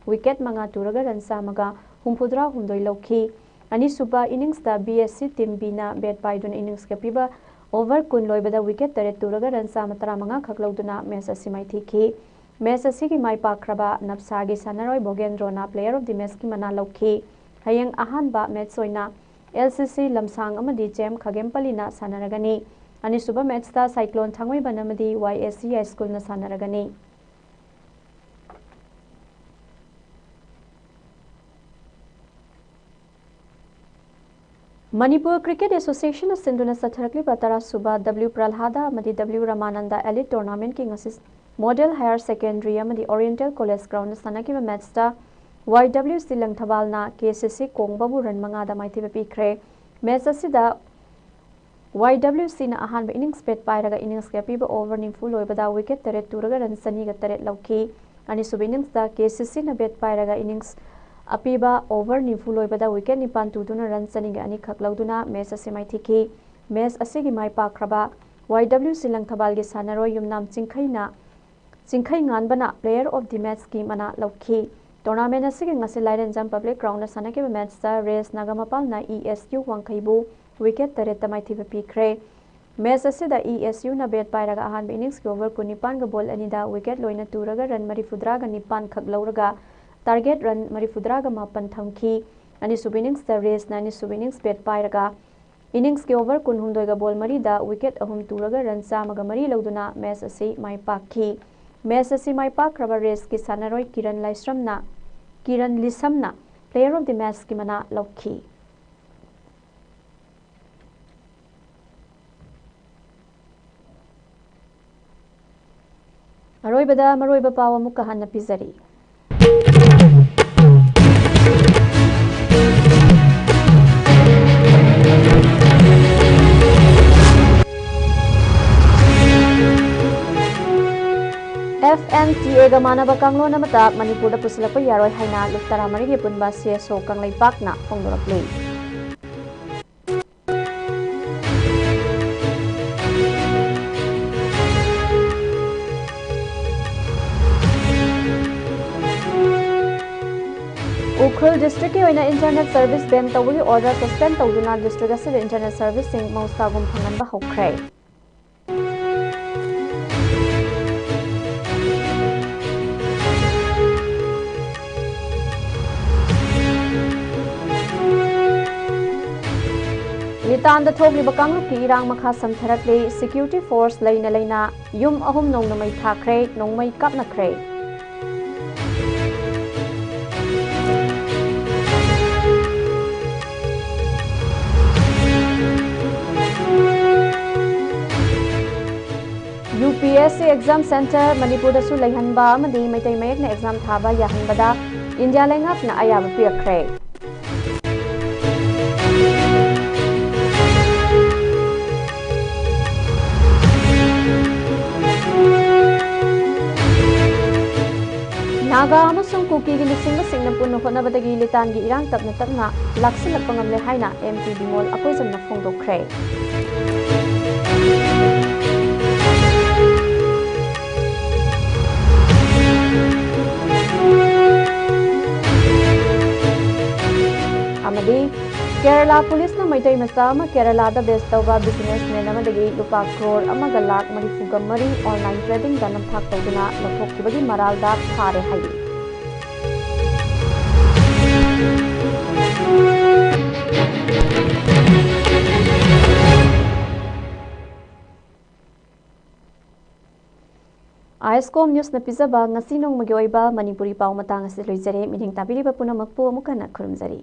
ꯋꯤꯀꯦꯠ ꯃꯉꯥ ꯇꯨꯔꯒ ꯔꯟ ꯆꯥꯝꯃꯒ ꯍꯨꯝꯐꯨꯇꯔꯥ ꯍꯨꯝꯗꯣꯏ ꯂꯧꯈꯤ꯫ ꯑꯅꯤꯁꯨꯕ ꯏꯅꯤꯡꯁꯇ B S C team B ꯅ ꯕꯦꯠ ꯄꯥꯏꯗꯨꯅ ꯏꯅꯤꯡꯁꯀꯤ ꯑꯄꯤꯕ ꯑꯣꯚꯔ ꯀꯨꯟ ꯂꯣꯏꯕꯗ ꯋꯤꯀꯦꯠ ꯇꯔꯦꯠ ꯇꯨꯔꯒ ꯔꯟ ꯆꯥꯝꯃ ꯇꯔꯥꯃꯉꯥ ꯈꯛ ꯂꯧꯗꯨꯅ ꯃꯦꯆ ꯑꯁꯤ ꯃꯥꯏꯊꯤꯈꯤ꯫ ꯃꯦꯆ ꯑꯁꯤꯒꯤ ꯃꯥꯏ ꯄꯥꯛꯈ꯭ꯔꯕ ꯅꯞꯁꯥꯒꯤ ꯁꯥꯟꯅꯔꯣꯏ ꯚꯣꯒꯦꯟꯗ꯭ꯔꯣꯅ Player of the Match ꯀꯤ ꯃꯅꯥ ꯂꯧꯈꯤ꯫ ꯍꯌꯦꯡ ꯑꯍꯥꯟꯕ ꯃꯦꯆ ꯑꯣꯏꯅ L C C ꯂꯝꯁꯥꯡ ꯑꯃꯗꯤ ꯆꯦꯝ ꯈꯥꯒꯦꯝꯄꯜꯂꯤꯅ ꯁꯥꯟꯅꯔꯒꯅꯤ꯫ ꯑꯅꯤꯁꯨꯕ ꯃꯦꯆꯇ ꯁꯥꯏꯀ꯭ꯂꯣꯟ ꯊꯥꯡꯃꯩꯕꯟ ꯑꯃꯗꯤ Y S C High School ꯅ ꯁꯥꯟꯅꯔꯒꯅꯤ꯫ ꯃꯅꯤꯄꯨꯔ ꯀ꯭ꯔꯤꯀꯦꯠ ꯑꯦꯁꯣꯁꯤꯌꯦꯁꯟꯅ ꯁꯤꯟꯗꯨꯅ ꯆꯠꯊꯔꯛꯂꯤꯕ ꯇꯔꯥꯁꯨꯕ W ꯄ꯭ꯔꯜꯍꯥꯗ ꯑꯃꯗꯤ W ꯔꯃꯥꯅꯟꯗ Elite Tournament ꯀꯤ ꯉꯁꯤ Model Higher Secondary ꯑꯃꯗꯤ Oriental College ground ꯗ ꯁꯥꯟꯅꯈꯤꯕ ꯃꯦꯆꯇ Y W C ꯂꯪꯊꯕꯥꯜꯅ K C C ꯀꯣꯡꯕꯕꯨ ꯔꯟ ꯃꯉꯥꯗ ꯃꯥꯏꯊꯤꯕ ꯄꯤꯈ꯭ꯔꯦ꯫ ꯃꯦꯆ ꯑꯁꯤꯗ Y W C ꯅ ꯑꯍꯥꯟꯕ ꯏꯅꯤꯡꯁ ꯕꯦꯠ ꯄꯥꯏꯔꯒ ꯏꯅꯤꯡꯁꯀꯤ ꯑꯄꯤꯕ ꯑꯣꯚꯔ ꯅꯤꯐꯨ ꯂꯣꯏꯕꯗ ꯋꯤꯀꯦꯠ ꯇꯔꯦꯠ ꯇꯨꯔꯒ ꯔꯟ ꯆꯅꯤꯒ ꯇꯔꯦꯠ ꯂꯧꯈꯤ꯫ ꯑꯅꯤꯁꯨꯕ ꯏꯅꯤꯡꯁꯇ K C C ꯅ ꯕꯦꯠ ꯄꯥꯏꯔꯒ ꯏꯅꯤꯡꯁ ꯑꯄꯤꯕ ꯑꯣꯚꯔ ꯅꯤꯐꯨ ꯂꯣꯏꯕꯗ ꯋꯤꯀꯦꯠ ꯅꯤꯄꯥꯟ ꯇꯨꯗꯨꯅ ꯔꯟ ꯆꯅꯤꯒ ꯑꯅꯤ ꯈꯛ ꯂꯧꯗꯨꯅ ꯃꯦꯆ ꯑꯁꯤ ꯃꯥꯏꯊꯤꯈꯤ꯫ ꯃꯦꯆ ꯑꯁꯤꯒꯤ ꯃꯥꯏ ꯄꯥꯛꯈ꯭ꯔꯕ Y W C ꯂꯪꯊꯕꯥꯜꯒꯤ ꯁꯥꯟꯅꯔꯣꯏ ꯌꯨꯝꯅꯥꯝ ꯆꯤꯡꯈꯩꯅ, ꯆꯤꯡꯈꯩ ꯉꯥꯟꯕꯅ Player of the Match ꯀꯤ ꯃꯅꯥ ꯂꯧꯈꯤ꯫ Tournament ꯑꯁꯤꯒꯤ ꯉꯁꯤ ꯂꯥꯏꯔꯦꯟꯖꯝ Public Ground ꯗ ꯁꯥꯟꯅꯈꯤꯕ ꯃꯦꯆꯇ ꯔꯦꯁ ꯅꯥꯒꯥꯃꯄꯥꯜꯅ E S U ꯋꯥꯡꯈꯩꯕꯨ ꯋꯤꯀꯦꯠ ꯇꯔꯦꯠꯇ ꯃꯥꯏꯊꯤꯕ ꯄꯤꯈ꯭ꯔꯦ꯫ ꯃꯦꯆ ꯑꯁꯤꯗ E S U ꯅ ꯕꯦꯠ ꯄꯥꯏꯔꯒ ꯑꯍꯥꯟꯕ ꯏꯅꯤꯡꯁꯀꯤ ꯑꯣꯚꯔ ꯀꯨꯟꯅꯤꯄꯥꯟꯒ ꯕꯣꯜ ꯑꯅꯤꯗ ꯋꯤꯀꯦꯠ ꯂꯣꯏꯅ ꯇꯨꯔꯒ ꯔꯟ ꯃꯔꯤꯐꯨꯇꯔꯥꯒ ꯅꯤꯄꯥꯟ ꯈꯛ ꯂꯧꯔꯒ ꯇꯥꯔꯒꯦꯠ ꯔꯟ ꯃꯔꯤꯐꯨꯇꯔꯥꯒ ꯃꯥꯄꯟ ꯊꯝꯈꯤ꯫ ꯑꯅꯤꯁꯨꯕ ꯏꯅꯤꯡꯁꯇ ꯔꯦꯁꯅ ꯑꯅꯤꯁꯨꯕ ꯏꯅꯤꯡꯁ ꯕꯦꯠ ꯄꯥꯏꯔꯒ ꯏꯅꯤꯡꯁꯀꯤ ꯑꯣꯚꯔ ꯀꯨꯟꯍꯨꯝꯗꯣꯏꯒ ꯕꯣꯜ ꯃꯔꯤꯗ ꯋꯤꯀꯦꯠ ꯑꯍꯨꯝ ꯇꯨꯔꯒ ꯔꯟ ꯆꯥꯝꯃꯒ ꯃꯔꯤ ꯂꯧꯗꯨꯅ ꯃꯦꯆ ꯑꯁꯤ ꯃꯥꯏ ꯄꯥꯛꯈꯤ꯫ ꯃꯦꯆ ꯑꯁꯤ ꯃꯥꯏ ꯄꯥꯛꯈ꯭ꯔꯕ ꯔꯦꯁꯀꯤ ꯁꯥꯟꯅꯔꯣꯏ Kiran ꯂꯥꯏꯁ꯭ꯔꯝꯅ, Kiran ꯂꯤꯁꯝꯅ Player of the Match ꯀꯤ ꯃꯅꯥ ꯂꯧꯈꯤ꯫ ꯑꯔꯣꯏꯕꯗ ꯃꯔꯨꯑꯣꯏꯕ ꯄꯥꯎ ꯑꯃꯨꯛꯀ ꯍꯟꯅ ꯄꯤꯖꯔꯤ꯫ F N T A ꯒ ꯃꯥꯟꯅꯕ ꯀꯥꯡꯂꯣꯟ ꯑꯃꯠꯇ ꯃꯅꯤꯄꯨꯔꯗ ꯄꯨꯁꯤꯜꯂꯛꯄ ꯌꯥꯔꯣꯏ ꯍꯥꯏꯅ ꯂꯨꯞ ꯇꯔꯥꯃꯔꯤꯒꯤ ꯑꯄꯨꯟꯕ C S O ꯀꯪꯂꯩꯄꯥꯛꯅ ꯐꯣꯡꯗꯣꯔꯛꯂꯤ꯫ ꯎꯈ꯭ꯔꯨꯜ ꯗꯤꯁꯇ꯭ꯔꯤꯛꯀꯤ ꯑꯣꯏꯅ ꯏꯟꯇꯔꯅꯦꯠ ꯁꯔꯚꯤꯁ ꯕꯦꯟ ꯇꯧꯕꯒꯤ ꯑꯣꯔꯗꯔ ꯁꯁꯄꯦꯟ ꯇꯧꯗꯨꯅ ꯗꯤꯁꯇ꯭ꯔꯤꯛ ꯑꯁꯤꯗ ꯏꯟꯇꯔꯅꯦꯠ ꯁꯔꯚꯤꯁꯁꯤꯡ ꯃꯍꯧꯁꯥꯒꯨꯝ ꯐꯪꯍꯟꯕ ꯍꯧꯈ꯭ꯔꯦ꯫ ꯂꯤꯇꯥꯟꯗ ꯊꯣꯛꯂꯤꯕ ꯀꯥꯡꯂꯨꯞꯀꯤ ꯏꯔꯥꯡ ꯃꯈꯥ ꯁꯝꯊꯔꯛꯂꯤ꯫ ꯁꯦꯀ꯭ꯌꯨꯔꯤꯇꯤ ꯐꯣꯔꯁ ꯂꯩꯅ ꯂꯩꯅ ꯌꯨꯝ ꯑꯍꯨꯝ ꯅꯣꯡꯃꯩ ꯊꯥꯈ꯭ꯔꯦ, ꯅꯣꯡꯃꯩ ꯀꯥꯞꯅꯈ꯭ꯔꯦ꯫ U P S C exam centre ꯃꯅꯤꯄꯨꯔꯗꯁꯨ ꯂꯩꯍꯟꯕ ꯑꯃꯗꯤ ꯃꯩꯇꯩ ꯃꯌꯦꯛꯅ ꯑꯦꯛꯖꯥꯝ ꯊꯥꯕ ꯌꯥꯍꯟꯕꯗ ꯏꯟꯗꯤꯌꯥ ꯂꯩꯉꯥꯛꯅ ꯑꯌꯥꯕ ꯄꯤꯔꯛꯈ꯭ꯔꯦ꯫ ꯅꯥꯒꯥ ꯑꯃꯁꯨꯡ ꯀꯨꯀꯤꯒꯤ ꯂꯨꯆꯤꯡꯕꯁꯤꯡꯅ ꯄꯨꯟꯅ ꯍꯣꯠꯅꯕꯗꯒꯤ ꯂꯤꯇꯥꯟꯒꯤ ꯏꯔꯥꯡ ꯇꯞꯅ ꯇꯞꯅ ꯂꯥꯛꯁꯤꯜꯂꯛꯄ ꯉꯝꯂꯦ ꯍꯥꯏꯅ ꯑꯦꯝ ꯄꯤ ꯕꯤꯃꯣꯜ ꯑꯀꯣꯏꯖꯝꯅ ꯐꯣꯡꯗꯣꯛꯈ꯭ꯔꯦ꯫ ꯑꯃꯗꯤ ꯀꯦꯔꯂꯥ ꯄꯨꯂꯤꯁꯅ ꯃꯩꯇꯩ ꯃꯆꯥ ꯑꯃ ꯀꯦꯔꯂꯥꯗ ꯕꯦꯁ ꯇꯧꯕ ꯕꯤꯖꯤꯅꯦꯁꯃꯦꯟ ꯑꯃꯗꯒꯤ ꯂꯨꯄꯥ ꯀ꯭ꯔꯣꯔ ꯑꯃꯒ ꯂꯥꯈ ꯃꯔꯤꯐꯨꯒ ꯃꯔꯤ ꯑꯣꯟꯂꯥꯏꯟ ꯇ꯭ꯔꯦꯗꯤꯡꯗ ꯅꯝꯊꯥꯛ ꯇꯧꯗꯨꯅ ꯂꯧꯊꯣꯛꯈꯤꯕꯒꯤ ꯃꯔꯥꯜꯗ ꯐꯥꯔꯦ ꯍꯥꯏꯔꯤ꯫ ꯑꯥꯏ ꯑꯦꯁ ꯀꯣꯝ ꯅ꯭ꯌꯨꯁꯅ ꯄꯤꯖꯕ ꯉꯁꯤ ꯅꯣꯡꯃꯒꯤ ꯑꯣꯏꯕ ꯃꯅꯤꯄꯨꯔꯤ ꯄꯥꯎ ꯃꯇꯥꯡ ꯑꯁꯤ ꯂꯣꯏꯖꯔꯦ꯫ ꯃꯤꯠꯌꯦꯡ ꯇꯥꯕꯤꯔꯤꯕ ꯄꯨꯝꯅꯃꯛꯄꯨ ꯑꯃꯨꯛ ꯍꯟꯅ ꯈꯨꯔꯨꯝꯖꯔꯤ꯫